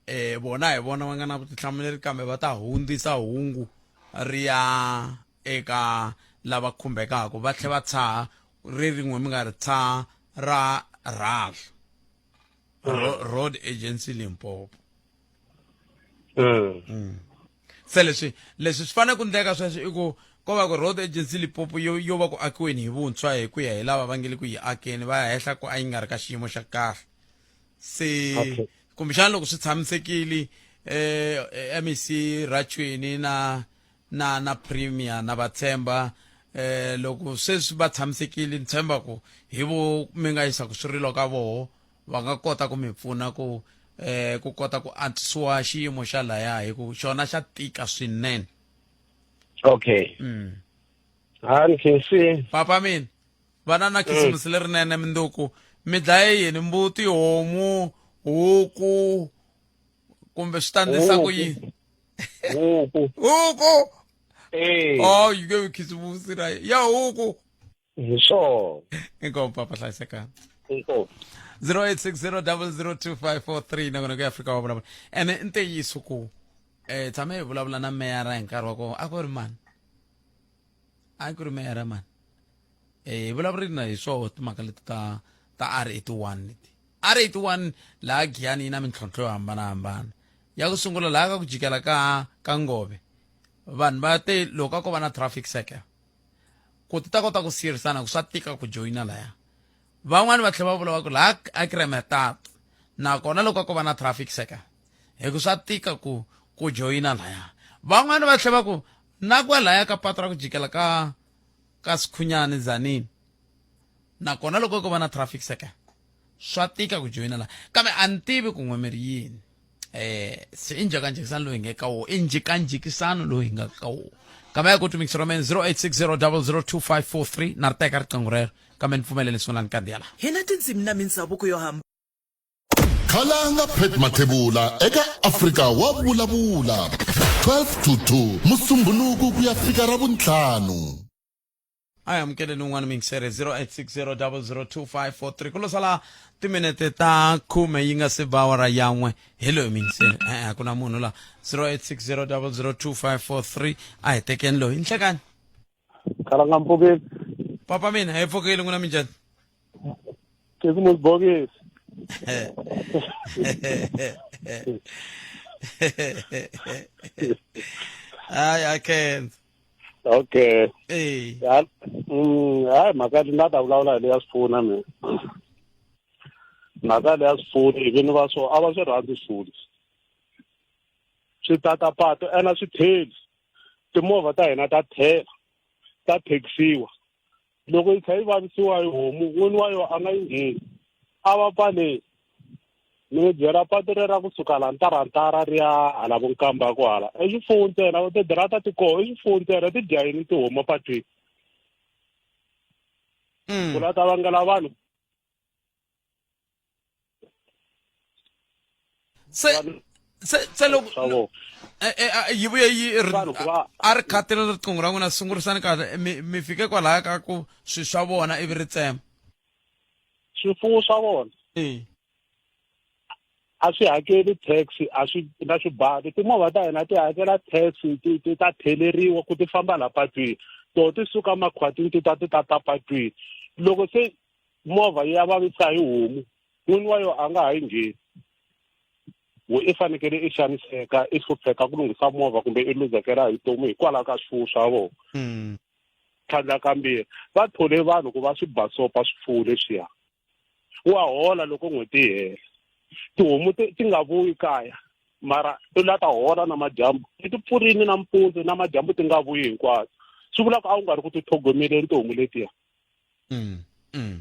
Speaker 1: eh vona hi vona va nga na vutihlamuleri kambe va ta hundzisa hungu ri ya eka lava khumbekaka va tlhela va tshaha ri rin'we mi nga ri tshaha ra rhal road agency limpopo
Speaker 10: mm.
Speaker 1: mm. se leswi leswi swi fanele ku ndleka sweswo i ku ko va ku road agency limpopo yo yo va ku akiweni hi vuntshwa hi ku ya hi lava va nge le ku yi akeni va hehla ku a yi nga ri ka xiyimo xa kahle se
Speaker 10: okay.
Speaker 1: kumbexana loko swi tshamisekile eh MEC Rachweni na na na premier na va tshemba eh loko sweswi va tshamisekile ni tshemba ku hi vo mi nga yisa ku swirilo ka voho va nga kota ku mi pfuna ku eh ku kota ku antswisiwa xiyimo xa laya hi ku xona xa tika swinene
Speaker 10: okay
Speaker 1: mm.
Speaker 10: ha ni khensi
Speaker 1: papa mina vana na khisimusi mm. lerinene minduku mi dlaye yini mbuti homu huku kumbe swi ta ndlisa ku yini
Speaker 10: huku
Speaker 1: huku
Speaker 10: eh
Speaker 1: oh you gave khisimusi ra ya huku
Speaker 10: hi swona
Speaker 1: inkomu papa hlayisekani
Speaker 10: inkomu
Speaker 1: 0860002543 nakona ku Afrika wa vulavula ene i ntiyiso ku eh tshame hi vulavula na meyara hi nkarhi wa kona a ku ri mani a ku ri meyara mani eh hi vulavurile na hi swoho timhaka leti ta ta R81 leti R81 laha Giyani yi na mintlhontlho yo hambanahambana ya ku sungula laha ka ku jikela ka ka ngove vanhu va te loko a ko va na traffic circle ku ti ta kota ku siyerisana ku swa tika ku joyina laya van'wani va tlhela va vula va ku laha a kremetat nakona loko a ko va na traffic circle hi ku swa tika ku ku joyina laya van'wani va tlhela va ku na kwalaya ka patu ra ku jikela ka ka sikhunyani zanini nakona loko ko va na traffic circle swa tika ku joyina laha kambe a ni tivi ku n'we mi ri yini eh se i njhekanjhekisano lowu hi nga ka wo i njhekanjhekisano lowu hi nga ka wo kambe ya ku to mix roman 0860002543 na ri teka riqingho rero kambe ni pfumelele sungula ni kandziya laha
Speaker 3: Hi na tindzimi na mindzhavuko yo hambana.
Speaker 4: Khalanga Pat Mathebula eka Afrika wa vulavula 12 to 2 Musumbhunuku ku ya fika Ravuntlhanu.
Speaker 1: A hi amukeleni un'wana miyingiseri 0860002543 ku lo sala timinete ta khume yi nga se ba awara yan'we hi loyi miyingiseri e-e a ku na munhu la 0860002543 a hi tekeni loyi nhlekani
Speaker 9: Khalanga mpfukeni.
Speaker 1: Papa mina hi pfukile n'wina minjhani?
Speaker 9: Khisimusi bokisi.
Speaker 1: Hayi a khensa.
Speaker 9: Okay.
Speaker 1: Eh.
Speaker 9: Ya hayi mhaka leyi nga ta vulavula hi leya swipfuna mina. Mhaka leya swipfuna hi vini va swo a va swi rhandzi swipfuna. Swi tata patu ena swi theli. Timovha ta hina ta thela ta thekisiwa. Loko yi tlha yi vavisiwa hi homu n'wini wa yona a nga yi ngheni. A va pfaleli. Ni mi byela patu rera ra kusuka la ntarantara ri ya hala vo Nkamba ku hala i swifuwo ntsena tidirata ti koho i swifuwo ntsena ti dya yini tihomu patwini ku la ta vangela vanhu
Speaker 1: se se se loko eh, eh, ah, yi vuye yi ri a ri khatile riqingho ra n'wina sungurisani kahle mi mi fike kwalaya ka ku swi swa vona ivi ri tsema
Speaker 9: swifuwo swa vona a swi hakeli tax a swi na swibalo timovha ta hina ti hakela tax ti ti ta theleriwa ku ti famba la patwini to ti suka makhwatini ti ta ti ta ta patwini loko se movha yi ya vavisa hi homu n'wini wa yona a nga ha yi ngheni we i fanekele i xaniseka i hlupheka ku lunghisa movha kumbe i luzekela hi vutomi hikwalaho ka swifuwo swa vona Tlhandlakambirhi, va thole vanhu ku va swi basopa swifuwo leswiya. Wa hola loko n'hweti yi hela. Tihomu ti ti nga vuyi kaya, mara u la ta hola namadyambu. Ti ti pfurile nampundzu, namadyambu ti nga vuyi hinkwato. Swi vula ku a wu nga ri ku ti tlhogomeleni tihomu letiya.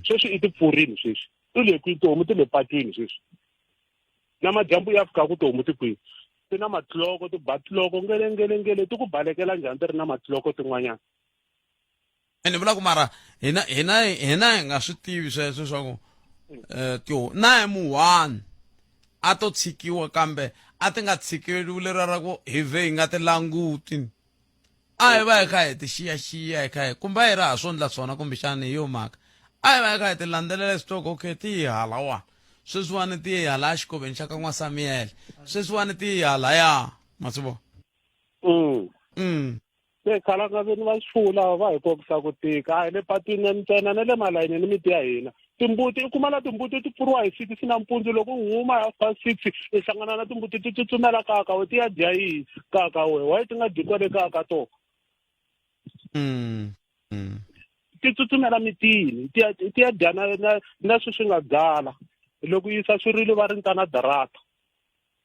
Speaker 9: Sweswi i ti pfurile sweswi. Ti le kwihi tihomu? Ti le patwini sweswi. Namadyambu ya fika ku tihomu ti kwihi? Ti na matloko, ti ba tloko ngele ngele ngele, ti ku balekela njhani ti ri na matloko tin'wanyana?
Speaker 1: Ni vula ku mara hina hina hina hi nga swi tivi sweswo swa ku eh tiho na hi muhwani a to tshikiwa kambe a ti nga tshikeriwi lera ra ku hi vhe hi nga ti languti a hi va hi kha hi ti xiyaxiya hi kha hi kumbe a hi ri ha swo ndla swona kumbexani hi yo mhaka a hi va hi kha hi ti landzelela swi tiva okay ti hi halawani sweswiwani ti hi hala xikoveni xa ka n'wasamiyele sweswiwani ti hi halaya ma swi vona
Speaker 9: Se khalanga veni va swifuwo lava va hi kokisa ku tika a hi le patwini ntsena na le malayinini miti ya hina timbuti i kuma la timbuti ti pfuriwa hi six nampundzu loko u huma half past six i hlangana na timbuti ti tsutsumela kaya ka we ti ya dya yini kaya ka we why ti nga dyi kwale kaya ka tona ti tsutsumela mitini ti ya ti ya dya na na na swi swi nga byala loko yisa swirilo va ri ntana darata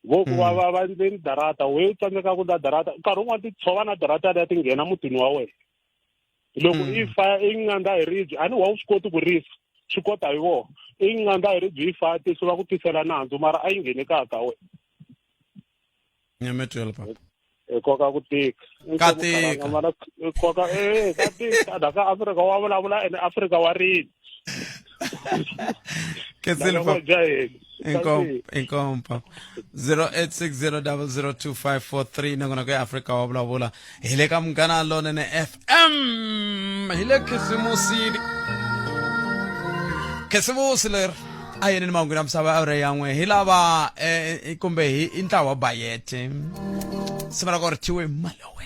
Speaker 9: vo ku va va va ndzeni darata we u tsandzeka ku ndla darata nkarhi wun'wana ti tshova na darata liya ti nghena mutini wa wena loko i fa i ngandza hi ribye a ni wa wu swi koti ku risa swi kota hi vona i ngandza hi ribye yi fa tisi va ku tisela nandzu mara a yi ngheni kaya ka wena
Speaker 1: nyametwela papa
Speaker 9: hi koka ku tika
Speaker 1: Ka tika.
Speaker 9: Mara hi koka eh ka tika la ka Afrika wa vulavula ene Afrika wa rila
Speaker 1: Ketsile
Speaker 9: Lava
Speaker 1: papa.
Speaker 9: jaheni.
Speaker 1: Inkomu, inkomu papa. 0860002543 nongonoko ya Afrika wa vulavula hi le ka Munghana Lonene FM hi le khisimusini khisimusi leri a yini ni mahungu ya misava awara yan'we hi lava eh, eh, kumbe hi i ntlawa wa bayete simu ra kona ri thyiwe malowe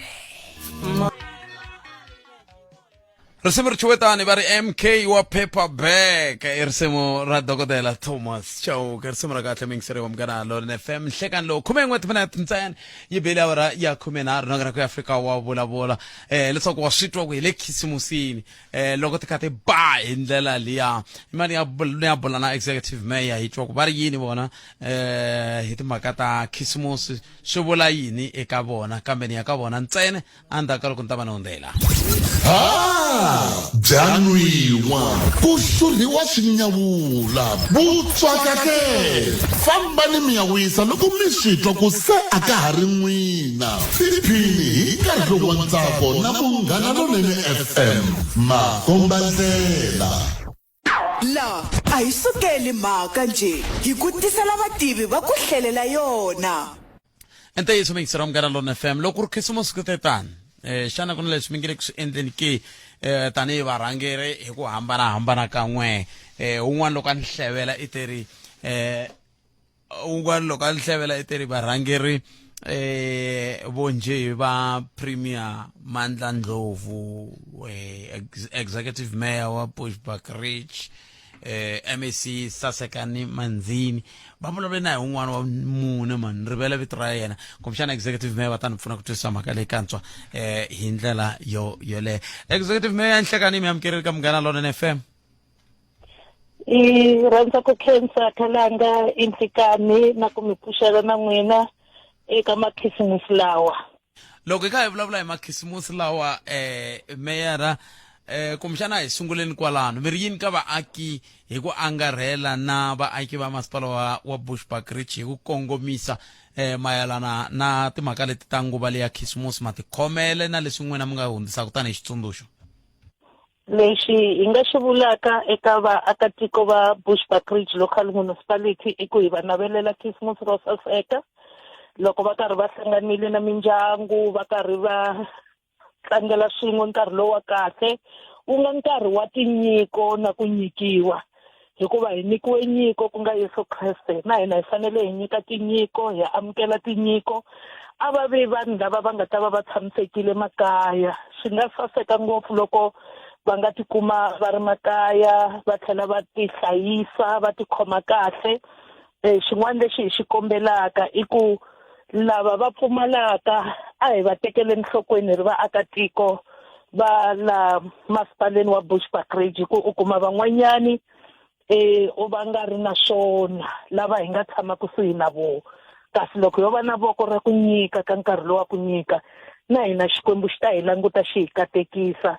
Speaker 1: risimu ri thyiwe tani va ri mk wa paper bag i risimu ra dokodela thomas chauke risimu ra kahle mingiseri wa munghana lonene fm nhlekani lowu khume n'we timinete ntsena yi bile awara ya khumenharhu nongonoko ya afrika wa vulavula um leswaku wa swi twa ku hi le khisimusini eh loko ti kha ti ba hi ndlela liya imali ya ya bula na executive mayor hi twa ku va ri yini vona eh hi timhaka ta khisimusi swi vula yini eka vona kambe ni ya ka vona ntsena endzhaku ka loko ni ta va ni hundzela
Speaker 4: ha bya nwiwa ku xurhiwa swinyawula vutswaka ke fambani mi ya wisa loko mi swi twa ku se a ka ha ri n'wina Tiphini hi nkarhi lowu wa ntsako na Munghana Lonene FM. Makombandlela.
Speaker 3: La a hi sukeli mhaka njhe, hi ku tisela vativi va ku hlelela yona.
Speaker 1: I ntiyiso muyingiseri wa Munghana Lonene FM, loko ku ri khisimusi ku te tani, eh, xana ku na leswi mi nge le ku swi endleni ke? um tanihi varhangeri hi ku hambanahambana ka n'we um un'wana loko a ni hlevela i teri um un'wana loko a ni hlevela i teri varhangeri eh vonje va premier Mandla Ndlovu eh, ex executive mayor wa Bushbuckridge eh MEC Sasekani Manzini va vulavule na hi un'wana wa mune mani rivele vito ra yena kumbexana executive mayor va ta ni pfuna ku twisisa mhaka leyi kantswa eh hi ndlela yo yoleyo executive mayor Nhlekani mi amukerile ka Munghana Lonene FM
Speaker 11: I rhandza ku khensa khalanga inhlikani na ku mi pfuxela na n'wina eka makhisimusi lawa
Speaker 1: loko hi kha hi vulavula hi makhisimusi lawa eh meyara eh kumbexana hi sunguleni kwalano mi ri yini ka vaaki hi ku angarhela na vaaki va masipala wa, wa Bushbuckridge hi ku kongomisa eh mayelana na timhaka leti ta nguva leya khisimusi matikhomele na leswi n'wina mi nga hundzisaka tanihi xitsundzuxo
Speaker 11: Lexi hi nga xi vulaka eka vaakatiko va Bushbuckridge Local Municipality i ku hi va navelela Khisimusi ro saseka loko va karhi va hlanganile na mindyangu va karhi va tlangela swin'we nkarhi lowu wa kahle wu nga nkarhi wa tinyiko na ku nyikiwa hikuva hi nyikiwe nyiko ku nga Yesu Kreste na hina hi fanele hi nyika tinyiko hi amukela tinyiko a va vi vanhu lava va nga ta va va tshamisekile makaya swi nga saseka ngopfu loko va nga tikuma va ri makaya va tlhela va tihlayisa va tikhoma kahle um xin'wana lexi hi xi kombelaka i ku lava va pfumalaka a hi va tekele enhlokweni hi ri vaakatiko va la masipaleni wa Bushbuckridge hi ku u kuma van'wanyani eh u va nga ri na swona lava hi nga tshama kusuhi na vona kasi loko yo va na voko ra ku nyika ka nkarhi lowa ku nyika na hina Xikwembu xi ta hi languta xi hi katekisa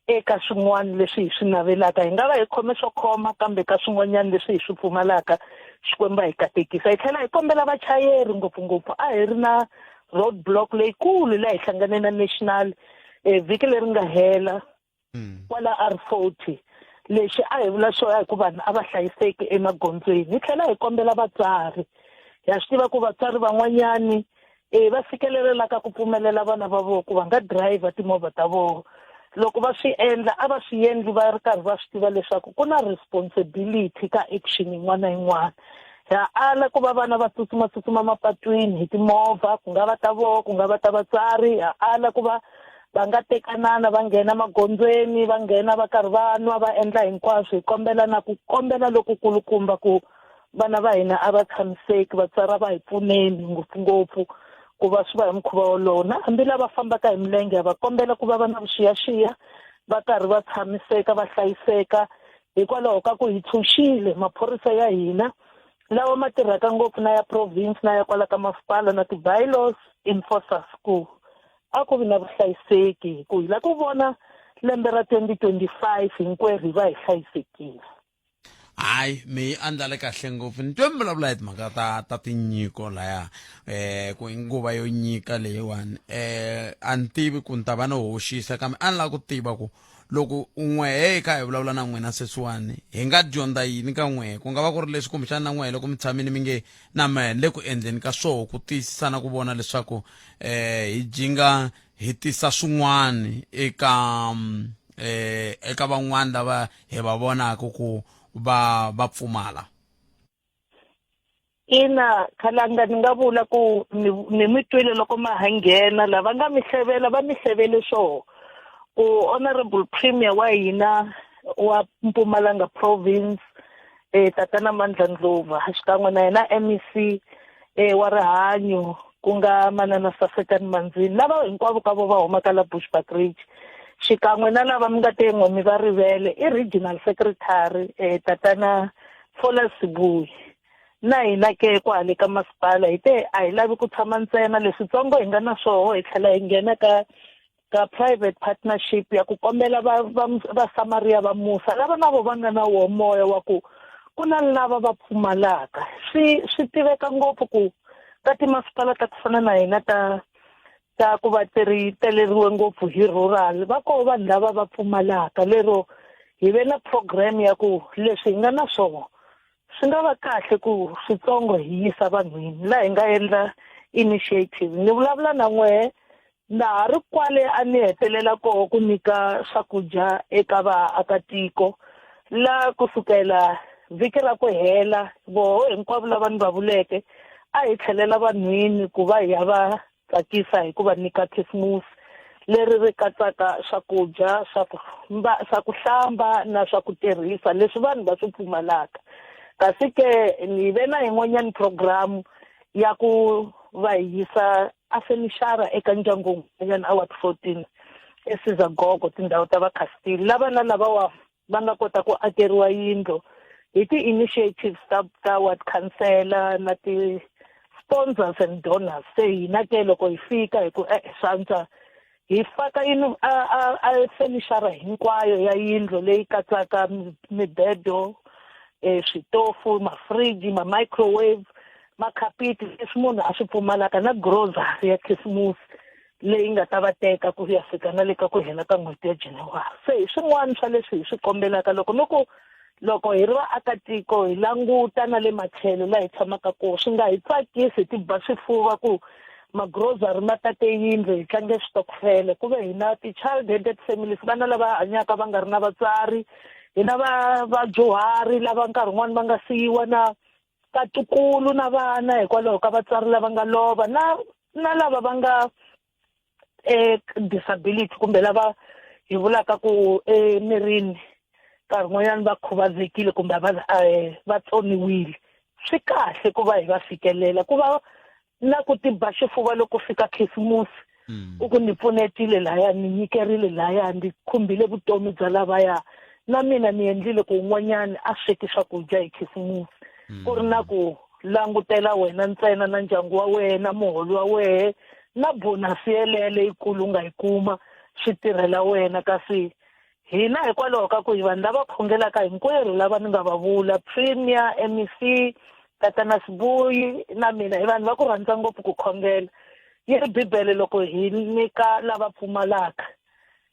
Speaker 11: eka swin'wana leswi hi swi navelaka hi nga va hi khome swo khoma kambe ka swin'wanyana leswi hi swi pfumalaka Xikwembu a hi katekisa hi tlhela hi kombela vachayeri ngopfungopfu a hi ri na road block leyikulu laha hi hlangane na national eh, vhiki leri nga hela kwala R40 lexi a hi vula xona hi ku vanhu a va hlayiseki emagondzweni hi tlhela hi kombela vatswari ha swi tiva ku vatswari van'wanyani e va fikelela ka ku pfumelela vana va vona ku va nga driver timovha ta vona loko va swi endla a va swi endli va ri karhi va swi tiva leswaku ku na responsibility ka action yin'wana na yin'wana ha ala ku va vana va tsutsuma tsutsuma mapatwini hi timovha ku nga va ta vona ku nga va ta vatswari ha ala ku va va nga tekanana va nghena magondzweni va nghena va karhi va nwa va endla hinkwaswo hi kombela na ku kombela lokukulukumba ku vana va hina a va tshamiseki vatswari a va hi pfuneni ngopfungopfu ku va swi va hi mukhuva wolowo na hambi lava fambaka hi milenge ha va kombela ku va va na vuxiyaxiya va karhi va tshamiseka va hlayiseka hikwalaho ka ku hi tshunxile maphorisa ya hina lawa ma tirhaka ngopfu na ya province na ya kwala ka masipala na ti-bylaws enforcers ku a ku vi na vuhlayiseki hi ku hi la ku vona lembe ra 2025 hinkwerhu hi va hi hlayisekile
Speaker 1: hayi mi yi andlale kahle ngopfu ni twe mi vulavula hi timhaka ta ta tinyiko laya eh ku i nguva yo nyika leyiwani eh a ni tivi ku ni ta va ni hoxisa kambe a ni lava ku tiva ku loko n'we hi kha hi vulavula na n'wina sweswiwani hi nga dyondza yini ka n'we ku nga va ku ri leswi kumbexana na n'we loko mi tshamile mi nge na mehe ni le ku endleni ka swoho ku tiyisisa na ku vona leswaku eh hi jinga hi tisa swin'wana eka eh eka van'wana lava hi va vonaka ku va va pfumala
Speaker 11: ina khalanga ni nga vula ku ni ni mi twile loko ma ha nghena lava nga mi hlevela va mi hlevele swoho ku honorable premier wa hina wa Mpumalanga province eh tatana Mandla Ndlovu xikan'we na yena MEC eh wa rihanyo ku nga manana Sasekani Manzini lava hinkwavo ka vo va humaka la Bushbuckridge xikan'we na lava mi nga te n'we mi va rivele i regional secretary eh tatana Fola Sibuyi na hina ke kwale ka masipala hi te a hi lavi ku tshama ntsena leswitsongo hi nga na swoho hi tlhela hi nghena ka ka private partnership ya ku kombela va va vasamariya va musa lava na vo va nga na wo moya wa ku ku na lava va pfumalaka swi swi tiveka ngopfu ku ka timasipala ta ku fana na hina ta ta ku va ti ri teleriwe ngopfu hi rural va koho vanhu lava va pfumalaka lero hi ve na program ya ku leswi hi nga na swona swi nga va kahle ku switsongo hi yisa vanhwini laha hi nga endla initiative ni vulavula na n'wehe. Na ha ri kwale a ni hetelela koho ku nyika swakudya eka vaakatiko la kusukela vhiki ra ku hela voho hinkwavo lava ni va vuleke a hi tlhelela vanhwini ku va hi ya va tsakisa hi ku va nyika khisimusi leri ri katsaka swakudya swa ku swa ku hlamba na swa ku tirhisa leswi vanhu va swi pfumalaka kasi ke ni ve na yin'wanyana program ya ku va hi yisa a fenixara eka ndyangu wun'wanyana a ward 14 eSizagogo tindhawu ta va Castile lava na lavawa va nga kota ku akeriwa yindlu hi ti-initiatives ta ta ward councillor na ti-sponsors and donors se hina ke loko hi fika hi ku e swantswa hi faka yini a a a fenixara hinkwayo ya yindlu leyi katsaka mibedo switofu mafriji ma-microwave makhapiti leswi munhu a swi pfumalaka na grocery ya khisimusi leyi nga ta va teka ku ya fika na le ka ku hela ka n'hweti ya January se hi swin'wana swa leswi hi swi kombelaka loko ni ku loko hi ri vaakatiko hi languta na le matlhelo laha hi tshamaka kona swi nga hi tsakisi hi ti ba swifuva ku magrosari ma tate yindlu hi tlange switokofele ku ve hina ti-child headed families vana lava hanyaka va nga ri na vatswari hina va vadyuhari lava nkarhi wun'wani va nga siyiwa na vatukulu na vana hikwalaho ka vatswari lava nga lova na na lava va nga disability kumbe lava hi vulaka ku emirini nkarhi wun'wanyana va khuvazekile kumbe va va tsoniwile swi kahle ku va hi va fikelela ku va na ku tiba xifuva loko fika khisimusi u ku ni pfunetile laya ni nyikerile laya ndzi khumbile vutomi bya lavaya na mina ni endlile ku un'wanyana a sweki swakudya hi khisimusi ku ri na ku langutela wena ntsena na ndyangu wa wena muholo wa wehe na bonasi yeleyo leyikulu u nga yi kuma swi tirhela wena kasi hina hikwalaho ka ku hi vanhu lava khongelaka hinkwerhu lava ni nga va vula premier mec tatana sibuyi na mina hi vanhu va ku rhandza ngopfu ku khongela yi ri bibele loko hi nyika lava pfumalaka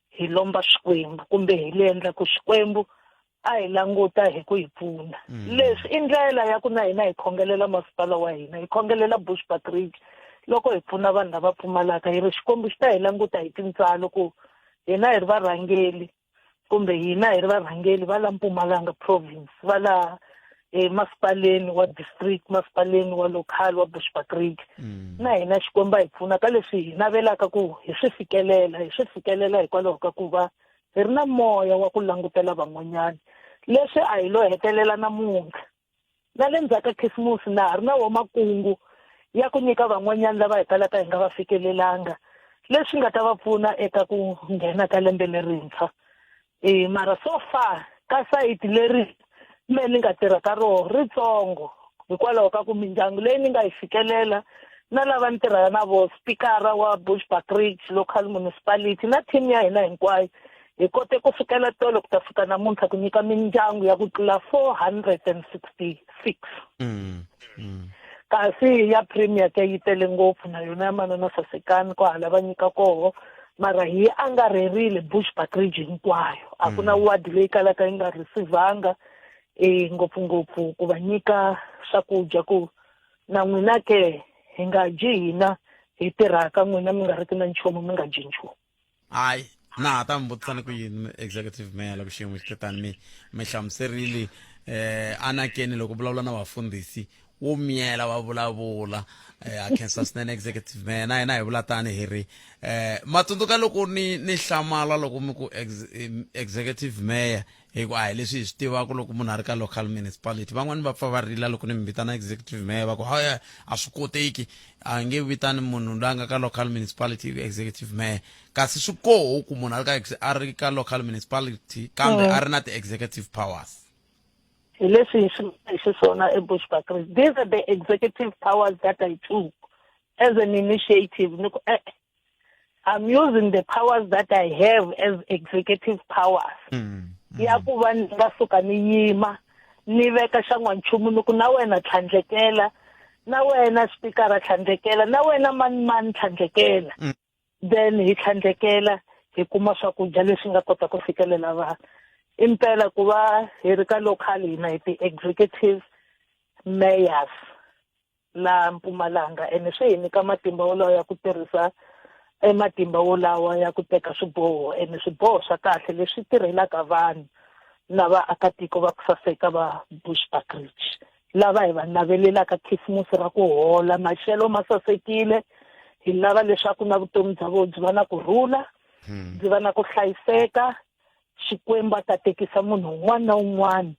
Speaker 11: hi lomba xikwembu kumbe hi le endla ku xikwembu a hi languta hi ku hi pfuna leswi i ndlela ya ku na hina hi khongelela masipala wa hina hi khongelela Bushbuckridge loko hi pfuna vanhu lava pfumalaka hi ri xikwembu xi ta hi languta hi tintswalo ku hina hi ri varhangeli kumbe hina hi ri varhangeli va la Mpumalanga province va la emasipaleni wa district masipaleni wa local wa Bushbuckridge na hina xikwembu a hi pfuna ka leswi hi navelaka ku hi swi fikelela hi swi fikelela hikwalaho ka ku va hi ri na moya wa ku langutela van'wanyana leswi a hi lo hetelela namuntlha na le ndzhaku ka khisimusi na ha ri na wo makungu ya ku nyika van'wanyana lava hi kalaka hi nga va fikelelanga leswi nga ta va pfuna eka ku nghena ka lembe lerintshwa e mara so far ka sayiti leri me ni nga tirha ka roho ritsongo hikwalaho ka ku mindyangu leyi ni nga yi fikelela na lava ni tirhaka na vo spikara wa Bushbuckridge local municipality na team ya hina hinkwayo hi kote ku fikela tolo ku ta fika namuntlha ku nyika mindyangu ya ku tlula 466 kasi ya premier ke yi tele ngopfu na yona ya manana Sasekani kwahala va nyika koho mara hi angarherile Bushbuckridge hinkwayo a ku na ward leyi kalaka yi nga receivanga e ngopfungopfu ku va nyika swakudya ku na n'wina ke hi nga dyi hina hi tirhaka n'wina mi nga ri ki na nchumu mi nga dyi nchumu
Speaker 1: hayi na ha ta mi vutisa ni ku yini executive mayor loko xiyimo xi te tani mi mi hlamuserile eh anakeni loko vulavula na vafundhisi wo miyela va vulavula eh a khensa swinene executive mayor na hina hi vula tani hi ri eh matsundzuka loko ni ni hlamala loko mi ku executive mayor hi ku a hi leswi hi swi tivaka loko munhu a ri ka local municipality van'wani va pfa va rila loko ni mi vitana executive mayor va ku haya a swi koteki a nge vitani munhu loyi a nga ka local municipality executive mayor kasi swi koho ku munhu a ri ka a ri ka local municipality kambe a ri na ti-executive powers
Speaker 11: hi leswi hi swi hi xiswona eBushbuckridge these are the executive powers that I took as an initiative ni ku eh I'm using the powers that I have as executive powers ya ku va ni nga suka ni yima ni veka xa n'wanchumu ni ku na wena tlhandlekela na wena spikara tlhandlekela na wena mani mani tlhandlekela then hi tlhandlekela hi kuma swakudya leswi nga kota ku fikelela vanhu impela ku va hi ri ka local hina hi ti-executive mayors laha Mpumalanga ene swi hi nyika matimba wolawo ya ku tirhisa e matimba wolawa ya ku teka swiboho ene swiboho swa kahle leswi tirhelaka vanhu na vaakatiko va ku saseka va Bushbuckridge lava hi va navelelaka khisimusi ra ku hola maxelo ma sasekile hi lava leswaku na vutomi bya vona byi va na ku rhula hmm. byi va na ku hlayiseka Xikwembu a katekisa munhu un'wana na un'wana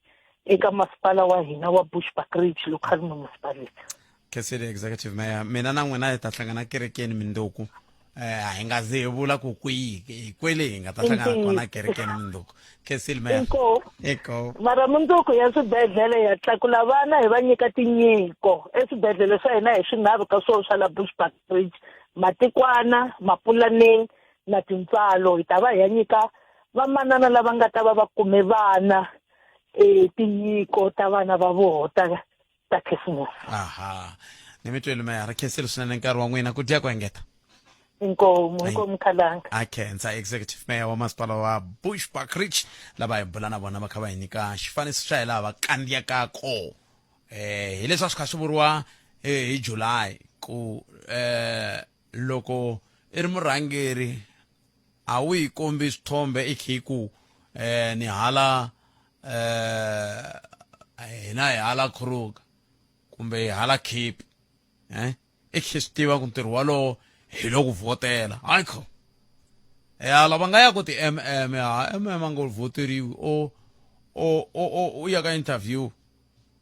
Speaker 11: eka masipala wa hina wa Bushbuckridge Local Municipality.
Speaker 1: Khensile Executive Mayor, mina na n'wina hi ta hlangana kerekeni minduku. Eh, a hi nga zi hi vula ku kwihi hi kwele hi nga ta hlangana kona kerekeni minduku. Khensile Mayor.
Speaker 11: Inkomu.
Speaker 1: Inkomu.
Speaker 11: Mara mundzuku ya swibedhlele ya tlakula vana hi va nyika tinyiko eswibedhlele swa hina hi swinharhu ka swona swa la Bushbuckridge, Matikwana, Mapulaneng na tintswalo hi ta va hi ya nyika vamanana lava nga ta va va kume vana um tinyiko ta vana va voho ta ta khisimusi
Speaker 1: aha ni mi tweli meya ri khensile swinene nkarhi wa n'wina ku dya ku engeta
Speaker 11: inkomu inkomu khalanga
Speaker 1: a khensa executive mayor wa masipala wa Bushbuckridge lava hi bula na vona va kha va hi nyika xifaniso xa hi laha va kandziyaka kona eh hi leswi a swi kha swi vuriwa eh, hi July ku eh loko i ri murhangeri a wu yi kombi swithombe i khe ku eh ni hala eh hina hi hala Kruger kumbe hi hala Cape eh i khe swi tiva ku ntirho walowo hi lo ku vhotela hayi kho ya lava nga ya ku ti-mm ha mm a ngo vhoteriwi o o o u ya ka interview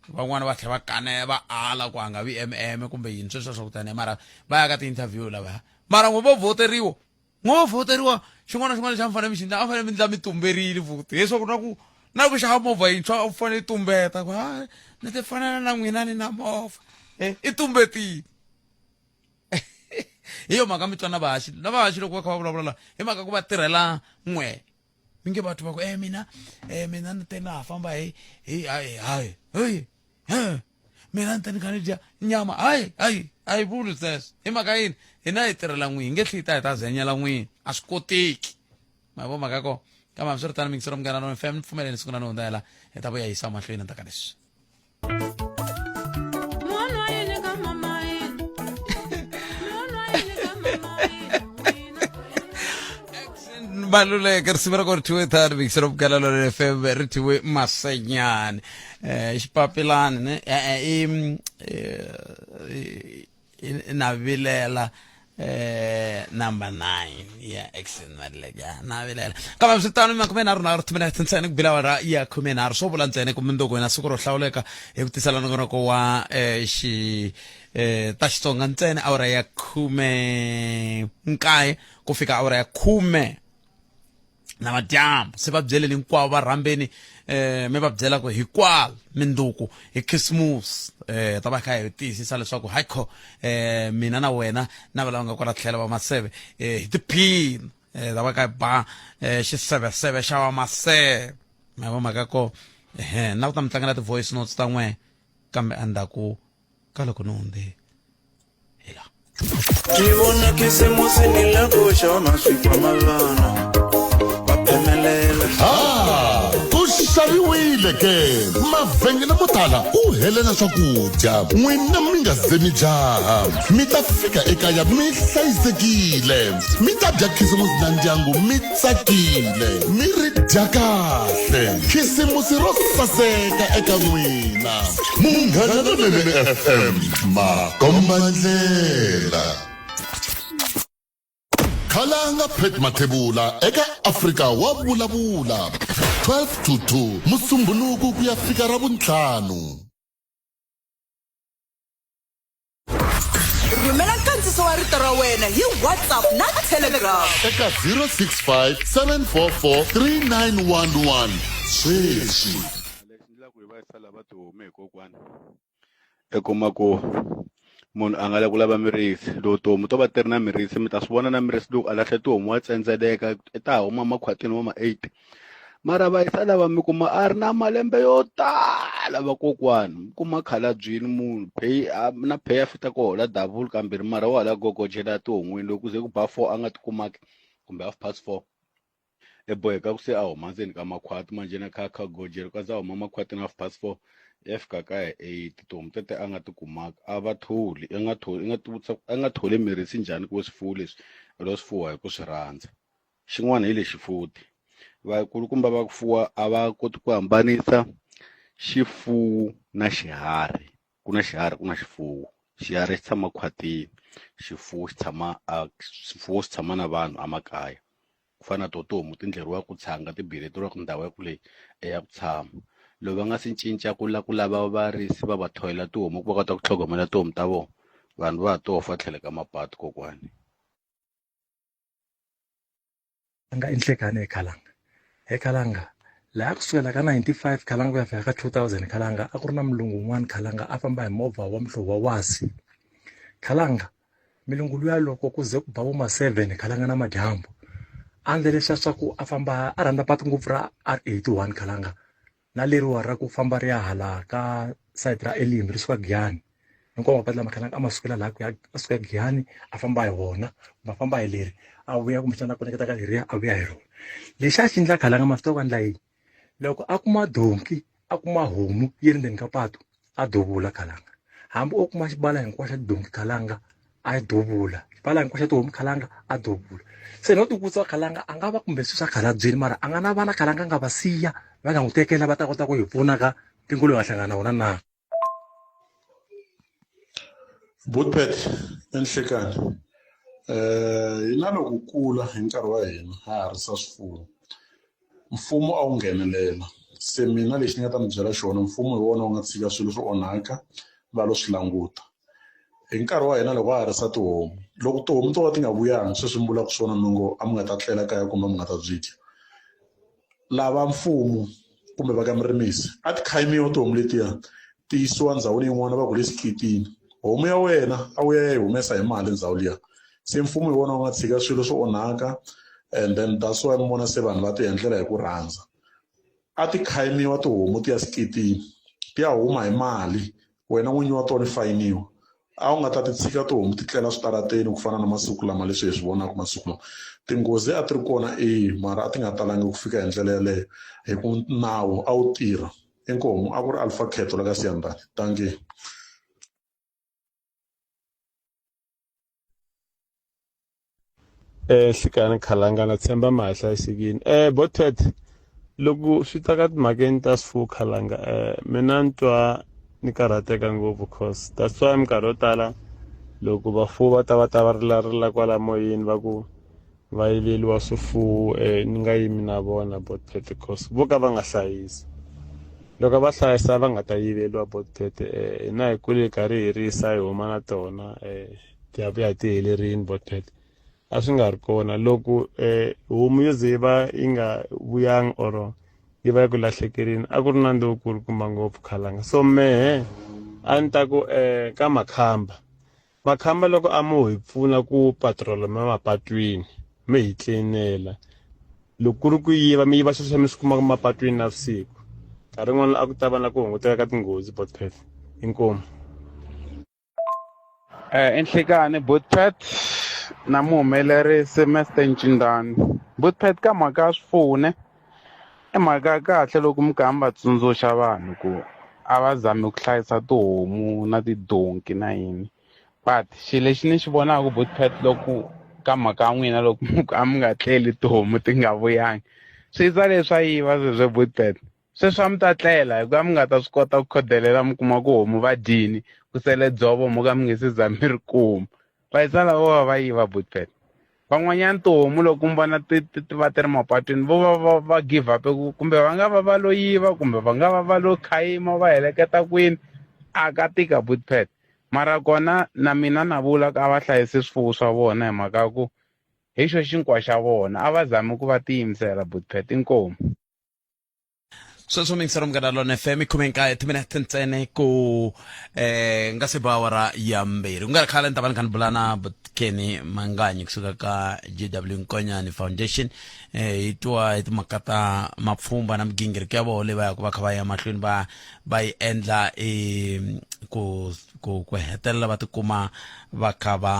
Speaker 1: van'wana va tlhela va kanela va ala ku a nga vi mm kumbe yini sweswo swa ku tani mara va ya ka ti-interview lavaya mara n'we vo vhoteriwa n'we vo vhoteriwa xin'wana na xin'wana lexi a mi fanele mi xi endla a fanele mi ndla mi tumberile futhi leswaku na ku na ku xava movha yintshwa a wu fanele tumbeta ku ha ni ti fanela na n'wina ni na movha e i tumbetile hi yo mhaka mi twa na vahaxi na vahaxi loko va kha va vulavula la hi mhaka ku va tirhela n'we mi nge batho ba ku eh mina eh mina ni te na ha famba hi hi hayi hayi hey he mina ni te ni kha ni dya nyama hayi hayi a yi vuli sweswo hi mhaka yini hina hi tirhela n'wini hi nge tlheli ta hi ta zenyela n'wini a swi koteki ma vo mhaka ko kambe hambiswiritano mingisero munghana lona fm ni pfumeleni siku na ni hundza hela hi ta vuya yisa mahlweni endzhaku ka leswi Maluleke risimu ra ko ri thyiwe thani mikisero munghana lona fm ri thyiwe masenyani um xipapilani ne e-e i na vilela eh number 9 ya action Maluleke ya na vilela kambe swi tano makume nharhu nharhu timinete ntsena ku bila awara ya khume nharhu swo vula ntsena ku mundzuku hina siku ro hlawuleka hi ku tisela nongonoko wa eh xi eh ta Xitsonga ntsena awara ya khume nkaye ku fika awara ya khume na madyambu se va byeleni hinkwavo va rhambeni eh mi va byela ku hikwalo minduku hi christmas eh ta va kha hi tiyisisa leswaku haikho eh mina na wena na va lava nga kwala tlhelo va maseve eh hi tiphina eh ta va kha hi ba eh xiseveseve xa va maseve ma vo mhaka ko ehe na ku ta mi tlangela ti-voice notes ta n'we kambe endzhaku ka loko ni hundze hi laha
Speaker 12: Ni vona khisimusi ni la ku xava swikwama vana va phemelela
Speaker 4: ha ku xaviwile ke mavhengele mo tala ku helela swakudya n'wina mi nga ze mi jaha mi ta fika ekaya mi hlayisekile mi ta dya khisimusi na ndyangu mi tsakile mi ri dya kahle khisimusi ro saseka eka n'wina munghana lonene fm makomba ndlela khalanga pet mathebula eka afrika wa vulavula 12 to 2 musumbhunuku ku ya fika ra vuntlhanu
Speaker 3: Rhumela nkandziso wa rito ra wena hi WhatsApp na Telegram.
Speaker 4: Eka 065 744 3911 sweswi.
Speaker 13: Lexi endlaku hi va yisa lava tihomu hi kokwana i kuma ku munhu a nga la ku lava mirisi loko tihomu to va ti ri na mirisi mi ta swi vona na mirisi loko a lahle tihomu wa tsendzeleka i ta huma makhwatini wa ma 8 mara vayisa lava mi kuma a ri na malembe yo tala vakokwani mi kuma khalabyini munhu pay na pay a fita ku hola double kambirhi mara wa hala gogojela tihon'wini loko ku ze ku ba four a nga ti kumaki kumbe half past four i boheka ku se a huma ndzeni ka makhwati manjhe na kha kha gojela ka za huma makhwatini half past four. Ya fika kaya hi 8 tihomu tete a nga ti kumaka a va tholi i nga tholi i nga ti vutisa a nga tholi mirisi njhani ku swifuwo leswi i lo swi fuwa hi ku swi rhandza xin'wana hi lexi futhi vakulukumba va ku fuwa a va koti ku hambanisa xifuwo na xiharhi ku na xiharhi ku na xifuwo xiharhi xi tshama khwatini xifuwo xi tshama a swifuwo swi tshama na vanhu emakaya ku fana na to tihomu ti ndleriwaka tshanga ti biyeteriwaka ndhawu ya ku leyi i ya ku tshama loko va nga se cinca ku la ku lava varisi va va tholela tihomu ku va kota ku tlhogomela tihomu ta vona vanhu va ha to fa tlhelo ka mapatu kokwani.
Speaker 14: Nga i nhlekani eKhalanga eKhalanga laha kusukela ka 95 Khalanga ku ya fika ka 2000 Khalanga a ku ri na mulungu un'wana Khalanga a famba hi movha wa muhlovo wa wasi Khalanga Milungu luya loko ku ze ku ba vo ma 7 Khalanga na madyambu a ndle leswiya swa ku a famba a rhandza patu ngopfu ra R81 Khalanga na leriwa ra ku famba ri ya hala ka sayiti ra Elim ri suka Giyani hinkwawo mapatu lama Khalanga a ma sukela laha ku ya a suka Giyani a famba hi wona kumbe a famba hi leri a vuya kumbexana a koneketa ka leriya a vuya hi rona lexi a xi endla Khalanga ma swi tiva ku endla yini loko a kuma donki a kuma homu yi ri ndzeni ka patu a duvula khalanga hambi o kuma xibala hinkwaxo xa tidonki khalanga a yi duvula xibala hinkwaxo xa tihomu khalanga a duvula se no tivutisa khalanga a nga va kumbe swi swa khalabyeni mara a nga na vana khalanga a nga va siya va nga n'wi tekela va ta kota ku hi pfuna ka ntlingo loyi nga hlangana na wona na.
Speaker 15: Bootpad i nhlekani hina loko kula hi nkarhi wa hina ha ha risa swifuwo mfumo a wu nghenelela se mina lexi ni nga ta mi byela xona mfumo hi wona wu nga tshika swilo swi onhaka va lo swi languta hi nkarhi wa hina loko ha ha risa tihomu loko tihomu to va ti nga vuyanga sweswi mi vulaka swona mi ngo a mi nga ta tlela kaya kumbe a mi nga ta byi dya lava mfumo kumbe va ka murimisi a ti khayimiwa tihomu letiya ti yisiwa ndhawini yin'wana va ku le xikitini homu ya wena a wu ya ya yi humesa hi mali ndhawu liya se mfumo hi wona wu nga tshika swilo swi onhaka and then that's why mi vona se vanhu va ti endlela hi ku rhandza a ti khayimiwa tihomu ti ya xikitini ti ya huma hi mali wena n'winyi wa tona fayiniwa a wu nga ta ti tshika tihomu ti tlela switarateni ku fana na masiku lama leswi hi swi vonaka masiku lama tinghozi a ti ri kona e mara a ti nga talangi ku fika hi ndlela yaleyo hi ku nawu a wu tirha inkomu a ku ri alpha khetho la ka siyandhani dankie.
Speaker 16: Nhlikani khalanga na tshemba ma ha hlayisekile Botet loko swi ta ka timhakeni ta swifuwo khalanga mina ni twa ni karhateka ngopfu cause that's why minkarhi yo tala loko vafuwi va ta va ta va rilarila kwala moyeni va ku va yiveliwa swifuwo ni nga yimi na vona Botet cause vo ka va nga hlayisi loko va hlayisa va nga ta yiveliwa Botet hina hi kule hi karhi hi risa hi huma na tona ti ya vuya ti helerini botet a swi nga ri kona loko um homu yo ze yi va yi nga vuyangi or yi va yi ku lahlekerini a ku ri na ndowukulukumba ngopfu khalanga so mehe a ni ta ku um ka makhamba makhamba loko a mo hi pfuna ku patrol ma mapatwini mi hi tlinela loko ku ri ku yiva mi yiva sweswo mi swi kumaka mapatwini navusiku nkarhi wun'wana a ku ta va na ku hunguteka ka tinghozi botpet inkomu.
Speaker 17: I nhlikani Bootpet na muhumelerisi Mister Ncindani. Bootpet ka mhaka ya swifuwo ne i mhaka ya kahle loko mi kha mi va tsundzuxa vanhu ku a va zami ku hlayisa tihomu na tidonki na yini but xilo lexi ni xi vonaka Bootpet loko ka mhaka ya n'wina loko mi ku a mi nga tleli tihomu ti nga vuyangi swi yisa leswa yiva sweswo Bootpet. Sweswi a mi ta tlela hikuva mi nga ta swi kota ku khodelela mi kuma ku homu va dyini ku sele dzovo mo ka mi nge se za mi ri kuma. Vayisa lava vo va va yiva Bootpet. Van'wanyana tihomu loko mi vona ti ti ti va ti ri mapatwini vo va va va give up ku kumbe va nga va va lo yiva kumbe va nga va va lo khayima va heleketa kwini a ka tika Bootpet. Mara kona na mina na vula ku a va hlayisi swifuwo swa vona hi mhaka ya ku hi xo xinkwa xa vona a va zami ku va tiyimisela Bootpet inkomu.
Speaker 1: Sweswo mingisero munghana lona fm 19 timinete ntsena ku eh nga se ba awara ya mbirhi ku nga ri khale ni ta va ni kha ni bula na Kenny Manganyi kusuka ka GW Nkonyane Foundation eh hi twa hi timhaka ta mapfhumba na migingiriko ya vona leyi va yaka va kha va ya mahlweni va va yi endla eh ku ku ku hetelela va tikuma va kha va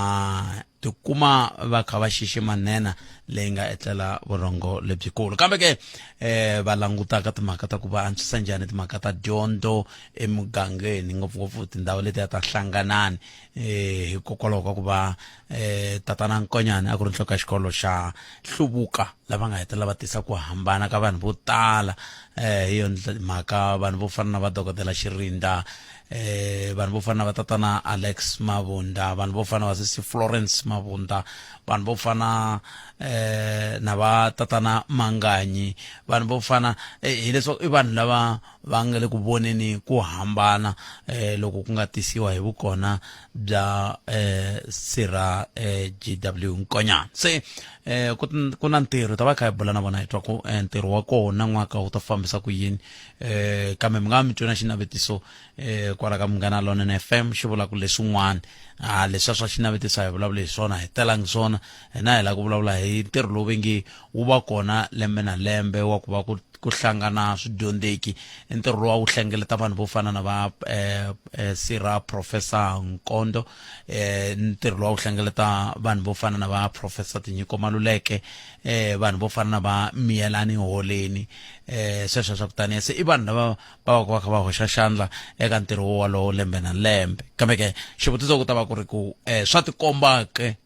Speaker 1: tikuma va kha va xixima nhenha leyi nga etlela vurhongo lebyikulu kambe ke eh va langutaka timhaka ta ku va antswisa njhani timhaka ta dyondzo emugangeni ngopfungopfu tindhawu letiya ta hlanganani eh hikokwalaho ka ku va eh tatana Nkonyane a ku ri nhloko ya xikolo xa Hluvuka lava nga hetelela va tisa ku hambana ka vanhu vo tala eh hi yona mhaka vanhu vo fana na va dokodela Xirinda eh vanhu vo fana na va tatana Alex Mavunda vanhu vo fana va sesi Florence Mavunda vanhu vo fana eh na va tatana Manganyi vanhu vo fana eh, hileswaku i vanhu lava va nga le ku voneni ku hambana eh, loko ku nga tisiwa hi vukona bya eh, sirha eh, GW Nkonyana se eh, ku, ku na ntirho ta va kha hi bula na vona hi twa ku eh, ntirho wa kona n'waka wu ta fambisa ku yini eh, kambe mi nga mi twi na xinavetiso eh, kwala ka Munghana Lonene FM xi vula ku leswin'wana ah, leswiya swa xinavetiso a hi vulavuli hi swona hi telangi swona hina hi lava ku vulavula hi ntirho lowu ve nge wu va kona lembe na lembe wa ku va ku ku hlangana swidyondzeki i ntirho lowu a wu hlengeleta vanhu vo fana na va eh, eh, sira professor nkondo eh, ntirho lowu a wu hlengeleta vanhu vo fana na va professor tinyiko maluleke eh, vanhu vo fana na va miyelani holeni eh, sweswo swa ku taniya se i vanhu lava va va va kha va hoxa xandla eka ntirho wo walowo lembe na lembe kambe ke xivutiso ku ta va ku ri ku eh, swa tikomba ke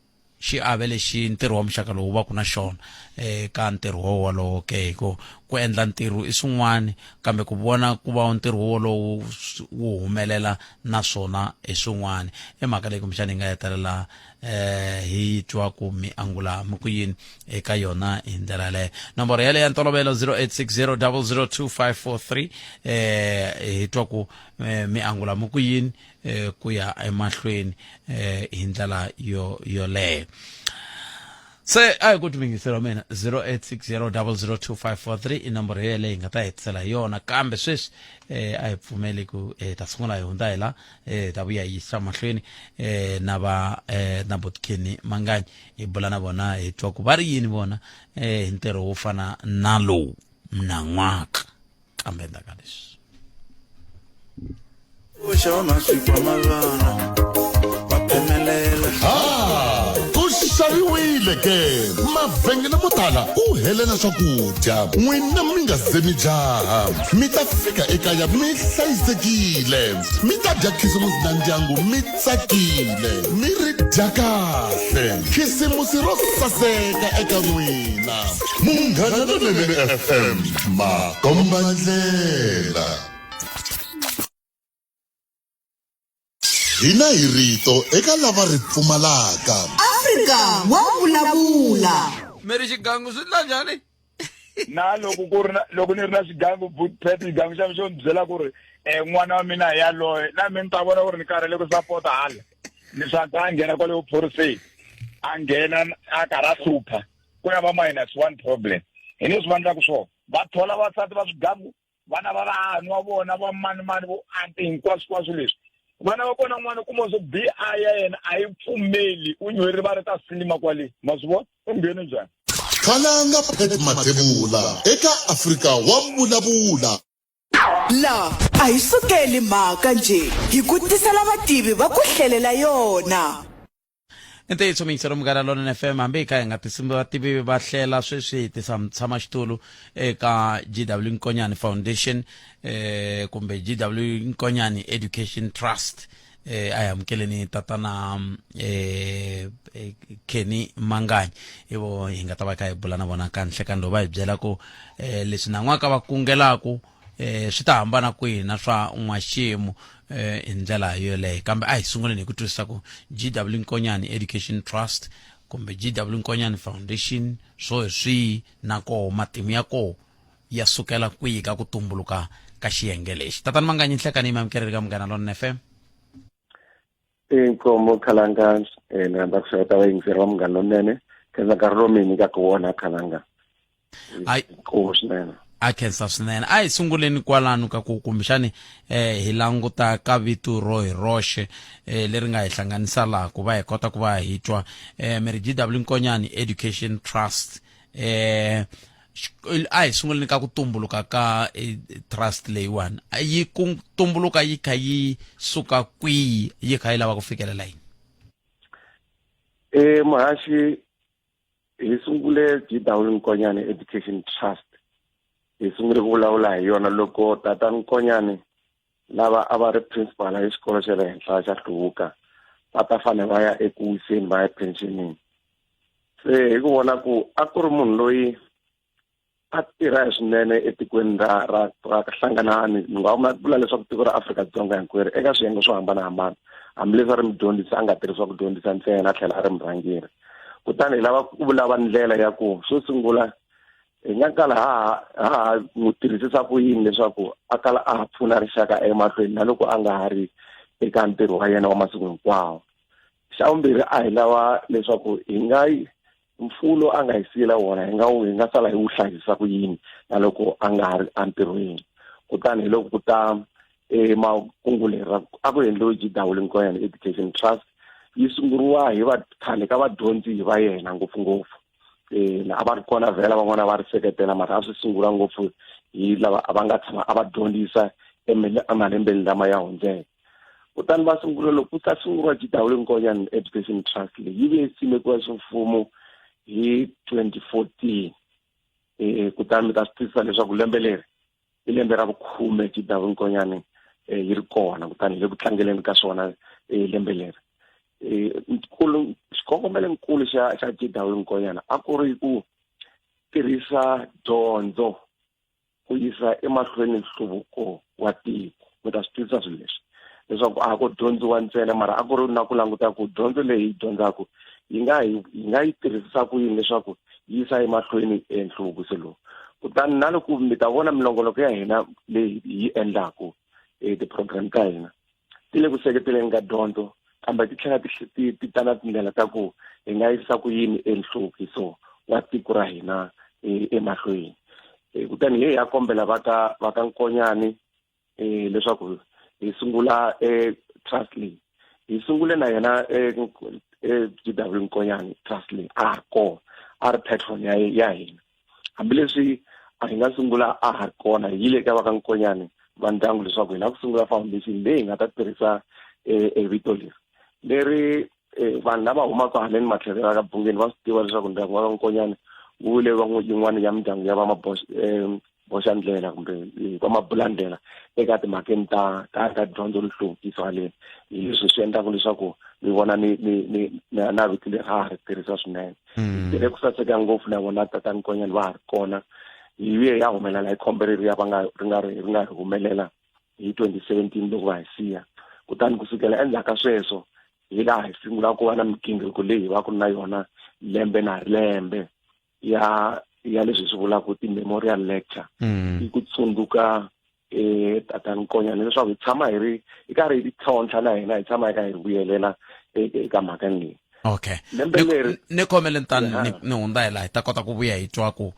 Speaker 1: xiave lexi ntirho wa muxaka lowu va ku na xona eka ntirho wo wolowo ke hi ku ku endla ntirho i swin'wana kambe ku vona ku va ntirho wolowo wu humelela naswona hi swin'wana i mhaka leyi kumbexana yi nga hetelela eh hi twa ku mi angula mi ku yini eka yona hi ndlela yaleyo nomboro yaleyo ya ntolovelo 0860 002543 eh hi twa ku eh, mi angula mi ku yini eh, ku ya emahlweni eh, hi ndlela yo yoleyo se a hi ku timingiselo wa mina 0860002543 i nomboro yeleyo hi nga ta hetisela hi yona kambe sweswi eh, a hi pfumeli ku eh, ta sungula hi hundza hi la eh, ta vuya hi yisa mahlweni eh, na va eh, na botkeni manganyi hi bula na vona hi twa ku va ri yini vona eh, hi ntirho wo fana na lowu nan'waka kambe endzhaku ka leswi
Speaker 4: Ha! Ku xaviwile ke mavhengele mo tala ku helela swakudya n'wina mi nga ze mi jaha mi ta fika ekaya mi hlayisekile mi ta dya khisimusi na ndyangu mi tsakile mi ri dya kahle khisimusi ro saseka eka n'wina munghana lonene fm makombandlela hina hi rito eka lava ri pfumalaka
Speaker 3: Afrika wa vulavula.
Speaker 1: mi ri xigangu swi ndla njhani
Speaker 5: na loko ku ri na loko ni ri na xigangu pet xigangu xa mi xo ni byela ku ri um n'wana wa mina hi yaloye na mina ni ta vona ku ri ni karhele ku sapota hala leswaku a nghena kwale vuphoriseni a nghena a karhi a hlupha ku ya va minus one problem hi leswi va endlaka swona va thola vasati va swigangu vana va vahani wa vona va mani mani vo anti hinkwaswo leswi vana va kona n'wana kuma swo bi ya yena a yi pfumeli u nyuherile va ri ta silima kwale ma swi vona u nghene njhani
Speaker 4: Khalanga Pat Mathebula eka Afrika wa vulavula.
Speaker 3: La a hi sukeli mhaka njhe hi ku tisela vativi va ku hlelela yona.
Speaker 1: I ntiyiso miyingiselo munghana lonene fm hambi hi kha hi nga tisi vativi va hlela sweswi hi tisa mutshamaxitulu eka gw nkonyane foundation eh, kumbe gw nkonyane education trust eh, a hi amukeleni tatana eh, eh, kenny manganyi ivo hi nga ta va kha hi bula na vona ka nhlekani lowu va hi byela ku eh, leswi nan'waka va kungelaku eh swi ta hambana kwihi na swa n'waxemu eh hi ndlela yoleyo kambe a hi sunguleni hi ku twisisa ku GW Nkonyane Education Trust kumbe GW Nkonyane Foundation swo hi swihi na koho matimu ya koho ya sukela kwihi ka ku tumbuluka ka xiyenge lexi tatani manganyi nhlekani yi mamukeleli ka munghana lonene fm
Speaker 18: inkomo khalanga eh, ni rhandza ku xeweta vayingiseri va munghana lonene khensa nkarhi lowu mi hi nyikaka wona khalanga
Speaker 1: Ai.
Speaker 18: Inkomu swinene
Speaker 1: a khensa swinene a hi sunguleni kwalano ka ku kumbexani eh hi languta ka vito ro hi roxe eh leri nga hi hlanganisa laha ku va hi kota ku va hi twa eh mi ri GW Nkonyane Education Trust eh a hi sunguleni ka ku tumbuluka ka eh, trust leyiwani yi ku tumbuluka yi kha yi suka kwihi yi kha yi lava ku fikelela yini
Speaker 18: eh muhaxi Hi sungule GW Nkonyane Education Trust. Hi sungule ku vulavula hi yona loko tata Nkonyane lava a va ri principal ya xikolo xa le henhla xa Hluvuka va ta fanele va ya eku wiseni va ya pensionini. Se hi ku vona ku a ku ri munhu loyi a tirha hi swinene etikweni ra ra ra Hlanganani, ni nga vula leswaku tiko ra Afrika-Dzonga hinkwerhu eka swiyenge swo hambanahambana, hambileswi a ri mudyondzisi a nga tirhisiwa ku dyondzisa ntsena a tlhela a ri murhangeri. Kutani hi lava ku lava ndlela ya ku xo sungula hi nga kala ha ha n'wi tirhisisa ku yini leswaku a kala a ha pfuna rixaka emahlweni na loko a nga ha ri eka ntirho wa yena wa masiku hinkwawo. Xa vumbirhi a hi lava leswaku hi nga mfulo a nga hi siyela wona hi nga wu hi nga sala hi wu hlayisa ku yini na loko a nga ha ri entirhweni. Kutani hi loko ku ta makungu leri a ku endliwe GW Nkonyane Education Trust, yi sunguriwa hi va khale ka vadyondzi va yena ngopfungopfu. A va ri kona vhela van'wana va ri seketela, mara a swi sungula ngopfu hi lava a va nga tshama a va dyondzisa emalembeni lama ya hundzeke. Kutani va sungula loko ku ta sunguriwa GW Nkonyane Education Trust leyi yi ve yi simekiwa ximfumo hi 2014. Kutani mi ta swi twisisa leswaku lembe leri i lembe ra vukhume GW Nkonyane yi ri kona, kutani hi le ku tlangeleni ka swona lembe leri. Xikongomelonkulu xa GW Nkonyane a ku ri ku tirhisa dyondzo ku yisa emahlweni nhluvuko wa tiko. Mi ta swi twisisa swilo leswi leswaku a ku dyondziwa ntsena, mara a ku ri na ku languta ku dyondzo leyi hi dyondzaka yi nga hi nga yi tirhisisa ku yini leswaku yi yisa emahlweni nhluvukiso lowu. Kutani na loko mi ta vona minongoloko ya hina leyi hi yi endlaku, ti-program ta hina ti le ku seketeleni ka dyondzo, kambe ti tlhela ti ta na tindlela ta ku hi nga yisa ku yini enhluvukiso wa tiko ra hina emahlweni. Kutani hi ya kombela va ka Nkonyane leswaku hi sungula trust leyi. Hi sungule na yena GW Nkonyane trust leyi a ha ri kona, a ri patron ya hina. Hambileswi a hi nga sungula a ha ri kona, hi yile ka va ka Nkonyane va ndyangu leswaku hi lava ku sungula foundation leyi hi nga ta tirhisa vito leri. Leri vanhu lava humaka haleni matlhelo ya ka Bungeni va swi tiva leswaku ndyangu wa ka Nkonyane wu le yin'wana ya mindyangu ya va boxandlela kumbe va mabulandlela eka timhakeni ta ta dyondzo ni nhluvukiso haleni. Hi leswi swi endlaka leswaku mi vona ni ni ni na vito leri ha ha ri tirhisa swinene. Tirhe ku saseka ngopfu na vona tata Nkonyane va ha ri kona. Hi vuye ya humelela hi khombo reriya va nga ri nga ri nga ri humelela hi 2017 loko va hi siya. Kutani kusukela endzhaku ka sweswo hi laha hi sungula ku va na migingiriko leyi hi va ku na yona lembe na lembe ya leswi hi swi vulaka ti-memorial lecture. I ku tsundzuka tata Nkonyane leswaku hi tshama hi ri hi karhi hi tlhontlha na hina, hi tshama hi karhi hi vuyelela eka mhaka leyi.
Speaker 1: Okay.
Speaker 18: Lembe leri
Speaker 1: ni khomele ntani ni hundza hi laha hi ta kota ku vuya hi twa ku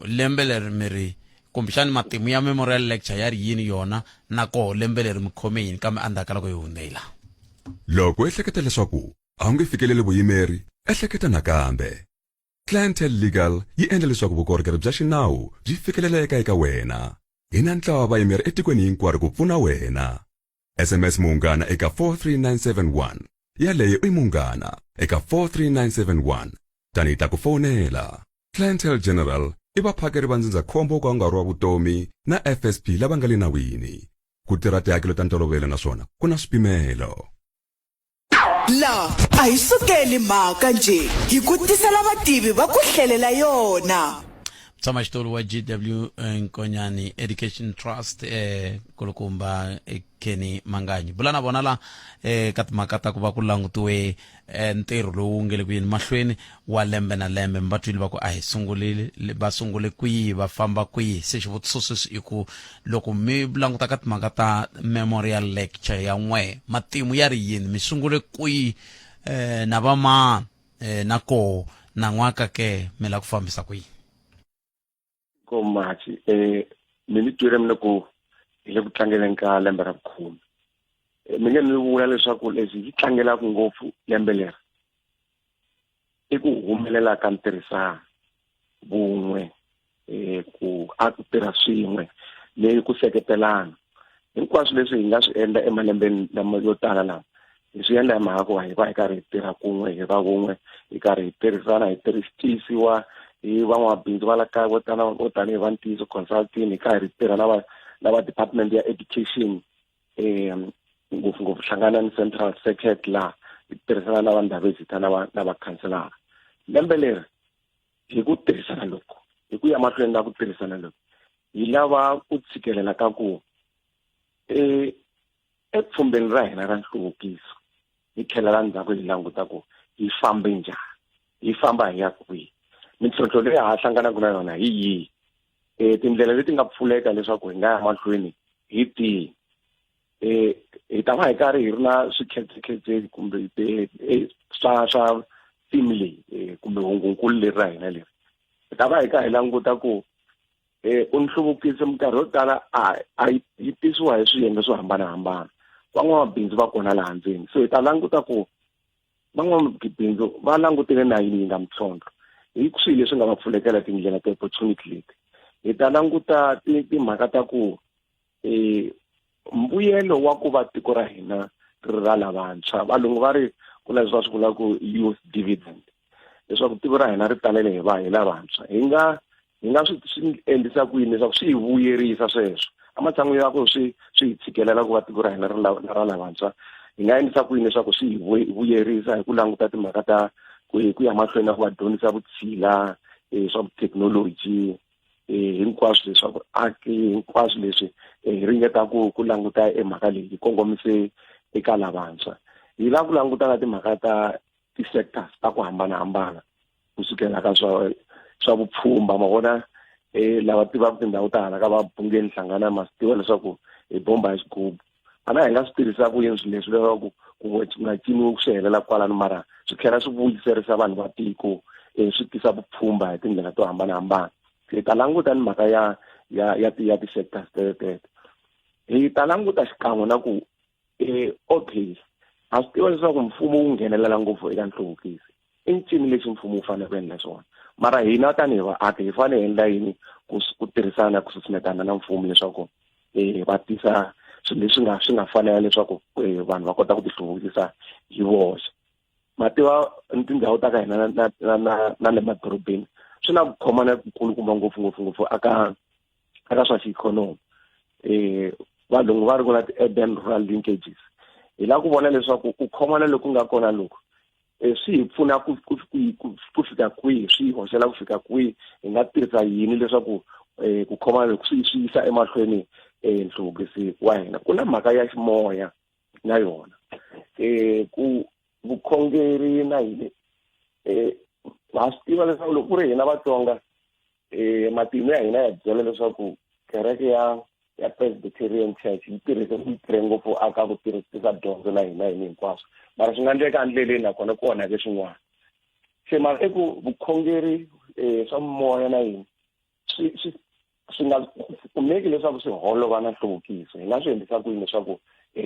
Speaker 1: lembe leri mi ri kumbexani matimu ya memorial lecture ya ri yini yona, na koho lembe leri mi khome yini, kambe endzhaku ka loko hi hundze hi laha.
Speaker 19: Loko u ehleketa leswaku a wu nge fikeleli vuyimeri, ehleketa nakambe. Clientele Legal yi endla leswaku vukorhokeri bya xinawu byi fikeleleka eka wena. Hi na ntlawa wa vayimeri etikweni hinkwaro ku pfuna wena. SMS Munghana eka 43971. Yaleyo i Munghana eka 43971. Tani hi ta ku fonela. Clientele General i vaphakeri va ndzindzakhombo wo ka wu nga ri wa vutomi na FSP lava nga le nawini. Ku tirha tihakelo ta ntolovelo naswona ku na swipimelo.
Speaker 3: La a hi sukeli mhaka nje hi ku tisela vativi va ku hlelela yona.
Speaker 1: Mutshamaxitulu wa GW Nkonyane Education Trust kulukumba Kenny Manganyi bula na vona la ka timhaka ta ku va ku langutiwe ntirho lowu nge le ku yeni mahlweni wa lembe na lembe. Mi va twile va ku a hi sungulile, va sungule kwihi, va famba kwihi. Se xivutiso sweswi i ku loko mi languta ka timhaka ta memorial lecture ya n'we, matimu ya ri yini, mi sungule kwihi na va mani na koho na n'waka ke mi la ku fambisa kwihi?
Speaker 18: Ko Machi, mi ni twile mi ku hi le ku tlangeleni ka lembe ra vukhume. Mi nge ni vula leswaku leswi hi tlangelaka ngopfu lembe leri i ku humelela ka ntirhisano, vun'we, ku a ku tirha swin'we ni ku seketelana. Hinkwaswo leswi hi nga swi endla emalembeni lama yo tala lawa Hi swi endla hi mhaka ku hi va hi karhi hi tirha kun'we, hi va vun'we, hi karhi hi tirhisana, hi tiyisiwa hi van'wamabindzu va la kaya vo tala vo tanihi va Ntiyiso Consulting, hi karhi hi tirha na va na va department ya education, ngopfungopfu Hlanganani Central Circuit, laha hi tirhisana na va Ndhavezitha na va na va khanselara. Lembe leri hi ku tirhisana loku, hi ku ya mahlweni na ku tirhisana loku, hi lava ku tshikelela ka ku epfhumbeni ra hina ra nhluvukiso hi tlhelela ndzhaku hi languta ku hi fambe njhani, hi famba hi ya kwihi, mintlhontlho leyi ha hlanganaka na yona hi yihi, tindlela leti nga pfuleka leswaku hi nga ya mahlweni hi tihi. Hi ta va hi karhi hi ri na swikhedzekhedze kumbe swa theme leyi, kumbe hungunkulu leri ra hina leri hi ta va hi karhi hi languta ku u nhluvukiso minkarhi yo tala a yi tisiwa hi swiyenge swo hambanahambana. Van'wamabindzu va kona laha ndzeni, so hi ta languta ku van'wamabindzu va langutile na yini yi nga mintlhontlho, hi swilo leswi nga va pfulekela tindlela ta opportunity leti. Hi ta languta timhaka ta ku mbuyelo wa ku va tiko ra hina ri ra lavantshwa, valungu va ri ku na leswi va swi vulaka ku youth dividend, leswaku tiko ra hina ri talele hi va hi lavantshwa. Hi nga swi endlisa ku yini leswaku swi hi vuyerisa sweswo, ematshan'wini ya ku swi hi tshikelela ku va tiko ra hina ri ra lavantshwa, hi nga endlisa ku yini leswaku swi hi vuyerisa hi ku languta timhaka ta ku hi ku ya mahlweni na ku va dyondzisa vutshila, swa vuthekinoloji, hinkwaswo leswi swa vuaki, hinkwaswo leswi hi ringeta ku languta emhaka leyi hi kongomise eka lavantshwa. Hi lava ku languta na timhaka ta ti-sectors ta ku hambanahambana, kusukela ka swa vupfhumba. Ma vona, lava tivaka tindhawu ta hala ka va Bungeni Hlangana, ma swi tiva leswaku hi bomba hi xigubu. Ana hi nga swi tirhisa ku yini swilo leswi leswaku ku nga ciniwi swi helela kwalano, mara swi tlhela swi vuyiserisa vanhu va tiko, swi tisa vupfhumba hi tindlela to hambanahambana. Hi ta languta ni mhaka ya ti-sectors teteto. Hi ta languta xikan'we na ku okay, ha swi tiva leswaku mfumo wu nghenelela ngopfu eka nhluvukiso, i ncini lexi mfumo wu fanele ku endla swona, mara hina tanihi vaaki hi fanele hi endla yini ku tirhisana, ku susumetana na mfumo leswaku va tisa swilo leswi swi nga fanela leswaku vanhu va kota ku tihluvukisa hi voxe. Mativa tindhawu ta ka hina na le madorobeni swi na ku khomana kulukumba ngopfu ngopfu ngopfu aka swa xiikhonomi. Valungu va ri ku na ti-urban rural linkages. Hi lava ku vona leswaku ku khomana loku nga kona loku swi hi pfuna ku fika kwihi, swi hi hoxela ku fika kwihi, hi nga tirhisa yini leswaku ku khomana loku swi yisa emahlweni nhluvukiso wa hina. Ku na mhaka ya ximoya na yona, ku vukhongeri na yini, ha swi tiva leswaku loko ku ri hina Vatsonga, matimu ya hina ya byela leswaku kereke ya Presbyterian Church yi tirhise yi tirhe ngopfu aka ku tirhisa dyondzo na hina hina hinkwaswo, mara swi nga endleka endleleni nakona ku onhake swin'wana. Se mara i ku vukhongeri swa moya na yini swi nga kumeki leswaku swi holova na nhluvukiso. Hi nga swi endlisa ku yini leswaku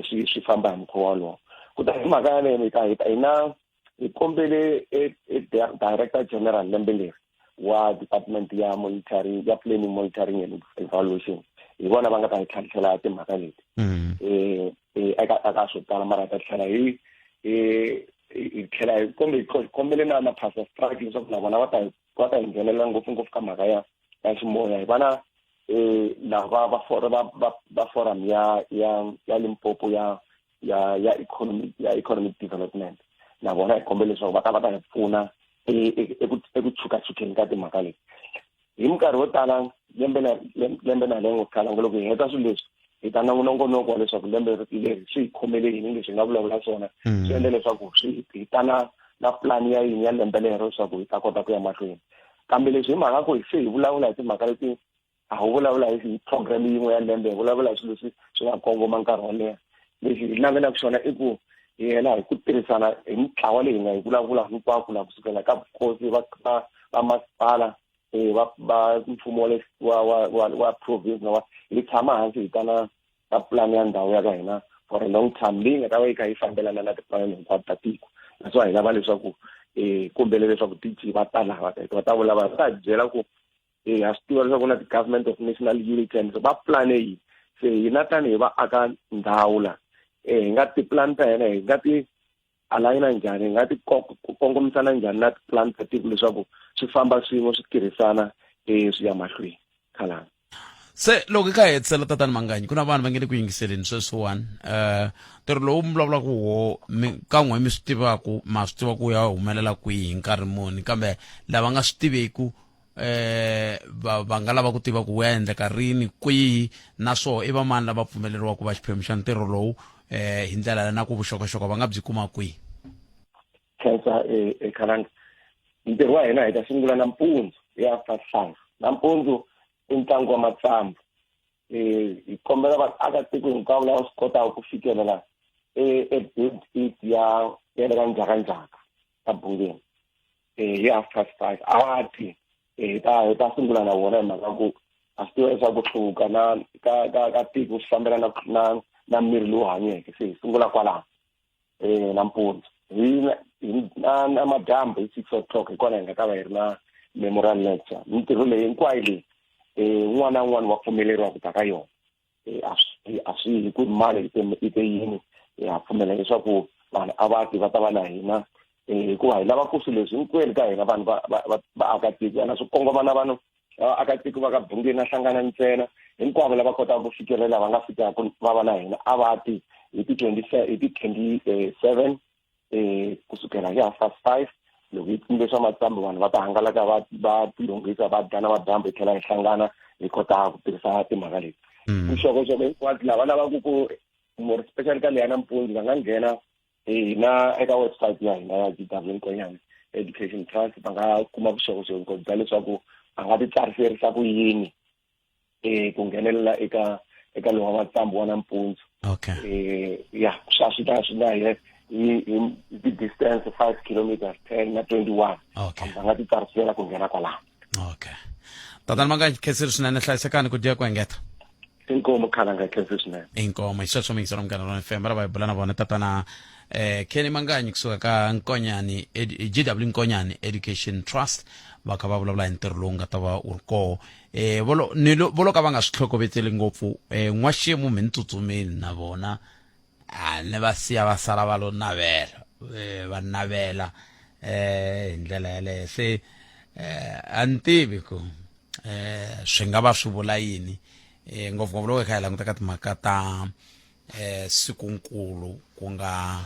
Speaker 18: swi famba hi mukhuva wolowo. Kutani hi mhaka yaleyo hina hi kombele Director General lembe leri wa department ya monitoring, ya planning, monitoring and evaluation, hi vona va nga ta hi tlhantlhela timhaka leti eka swo tala, mara hi ta tlhela hi tlhela hi kombe kombele na Pastor Strike leswaku na vona va ta hi nghenelela ngopfungopfu ka mhaka ya ximoya. Hi vana lava va forum ya Limpopo ya economic development, na vona hi kombela leswaku va ta hi pfuna eku chukachukeni ka timhaka leti. Hi minkarhi yo tala lembe na lembe khala loko hi heta swilo leswi hi ta na nongonoko wa leswaku lembe leri swi hi khomele yini leswi hi nga vulavula swona, swi endla leswaku swi hi ta na plan ya yini ya lembe lero leswaku hi ta kota ku ya mahlweni. Kambe leswi hi mhaka ku se hi vulavula hi timhaka leti a ho vulavula hi program yin'we ya lembe, hi vulavula hi swilo leswi swi nga kongoma nkarhi wo leha. Lexi hi navelaka xona i ku hi hela hi ku tirhisana hi mitlawa leyi hi nga yi vulavula hinkwako laha kusukela ka vukosi va masipala, va mfumo wa province na hi tshama hansi hi ta na plan ya ndhawu ya ka hina for a long time leyi nga ta va yi kha yi fambelana na tipulani hinkwato ta tiko. Naswona hi lava leswaku kombele leswaku DG va ta laha va ta vulavula, va ta hi byela ku ha swi tiva leswaku na ti-government of national unity and va plane yini. Se hina tanihi vaaka ndhawu la, hi nga tipulani ta hina hi nga ti alayina njhani hi nga ti kongomisana njhani na tipulani ta tiko leswaku swi famba swin'we swi tirhisana um swi ya mahlweni khalanga
Speaker 1: Se loko hi kha hi hetisela tatani Manganyi ku na vanhu va nge le ku yingiseleni sweswiwani um ntirho lowu mi vulavulaka wo mi kan'we mi swi tivaku ma swi tiva ku ya humelela kwihi hi nkarhi muni kambe lava nga swi tiveku eh va va nga lava ku tiva ku wu ya endleka rini kwihi naswona i va mani lava pfumeleriwaka ku va xiphemu xa ntirho lowu eh hi ndlela na ku vuxokoxoko va nga byi kuma kwihi.
Speaker 18: Khensa e, e Khalanga ntirho wa hina hi ta sungula nampundzu ya 5 nampundzu i ntlangu wa matsambu um hi kombela vaakatiko hinkwavo lava swi kotaka ku fikelela e-bid it ya ya le ka ndzhakandzhaka ka bungeni um hi half past five a ti hi ta hi ta sungula na wona hi mhaka ku a swi tiva leswaku ku hluvuka na ka ka ka tiko swi fambelana na na miri lowu hanyeke se hi sungula kwalaho eh nampundzu hi na na madyambu hi 6 o'clock hi kona hi nga ta va hi ri na memorial lecture mintirho leyi hinkwayo leyi eh un'wana na un'wana wa pfumeleriwa ku ta ka yona eh a swi a swi hi ku mali yi te yini ha pfumela leswaku vanhu a va ti va ta va na hina eh hikuva hi lava ku swilo leswi hinkwenu ka hina vanhu va va vaakatiko na swi kongoma na vanhu vaakatiko va ka Bungeni na Hlangana ntsena hinkwavo lava kotaka ku fikelela va nga fikaka va va na hina a va ti hi ti 27 hi ti 27 eh kusukela hi half past 5 loko hi tsimbe swa matsambu vanhu va ta hangalaka va va tilunghisa va dya na madyambu hi tlhela hi hlangana hi kota ku tirhisa timhaka leti vuxokoxoko hinkwabyo lava lavaka ku more especially ka leya nampundzu va nga nghena hina eka website ya hina ya GW Nkonyane Education Trust va nga kuma vuxokoxoko bya leswaku va nga titsariserisa ku yini um ku nghenelela eka eka lowa matsambu wa nampundzu
Speaker 1: okay
Speaker 18: eh ya swa swi ta swi na hi hi ti-distance 5 kilometers 10 na 21
Speaker 1: okay
Speaker 18: va nga titsarisela ku nghena kwalaho
Speaker 1: okay tatana Manganyi khensile swinene hlayisekani ku dya ku engeta
Speaker 18: Inkomu khalanga khensi swinene.
Speaker 1: Inkomu hi sweswo miyingiselo munghana lona FM va hi bula na vona tatana eh Kenny Manganyi kusuka ka Nkonyani GW Nkonyani Education Trust va kha va vulavula hi ntirho lowu nga ta va wu ri koho eh volo ni lo volo ka va nga swi tlhokovetseli ngopfu eh n'waxemu mi ni tsutsumeli na vona a ni va siya va sala va lo navela eh va navela eh hi ndlela yaleyo se eh a ni tivi ku eh swi nga va swi vula yini eh ngopfungopfu loko hi kha hi languta ka timhaka ta eh sikunkulu ku nga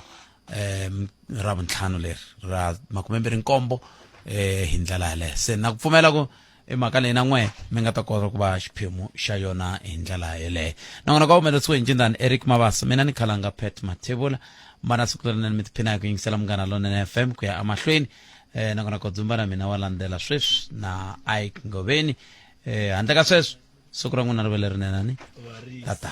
Speaker 1: eh ra vuntlhanu leri ra makumembirhi nkombo eh hi ndlela yaleyo se na ku pfumela ku i mhaka leyi na n'we mi nga ta kota ku va xiphemu xa yona hi ndlela yeleyo nakona ka humelerisiwe hi ncindani Eric Mabasa mina ni khalanga Pat Mathebula mana siku lerinene mi tiphina hi ku yingisela munghana lonene FM ku ya emahlweni eh nakona kodzumba na mina wa landzela sweswi na Ike Ngoveni eh handle ka sweswo siku ra n'wina ri ve lerinene ni tata.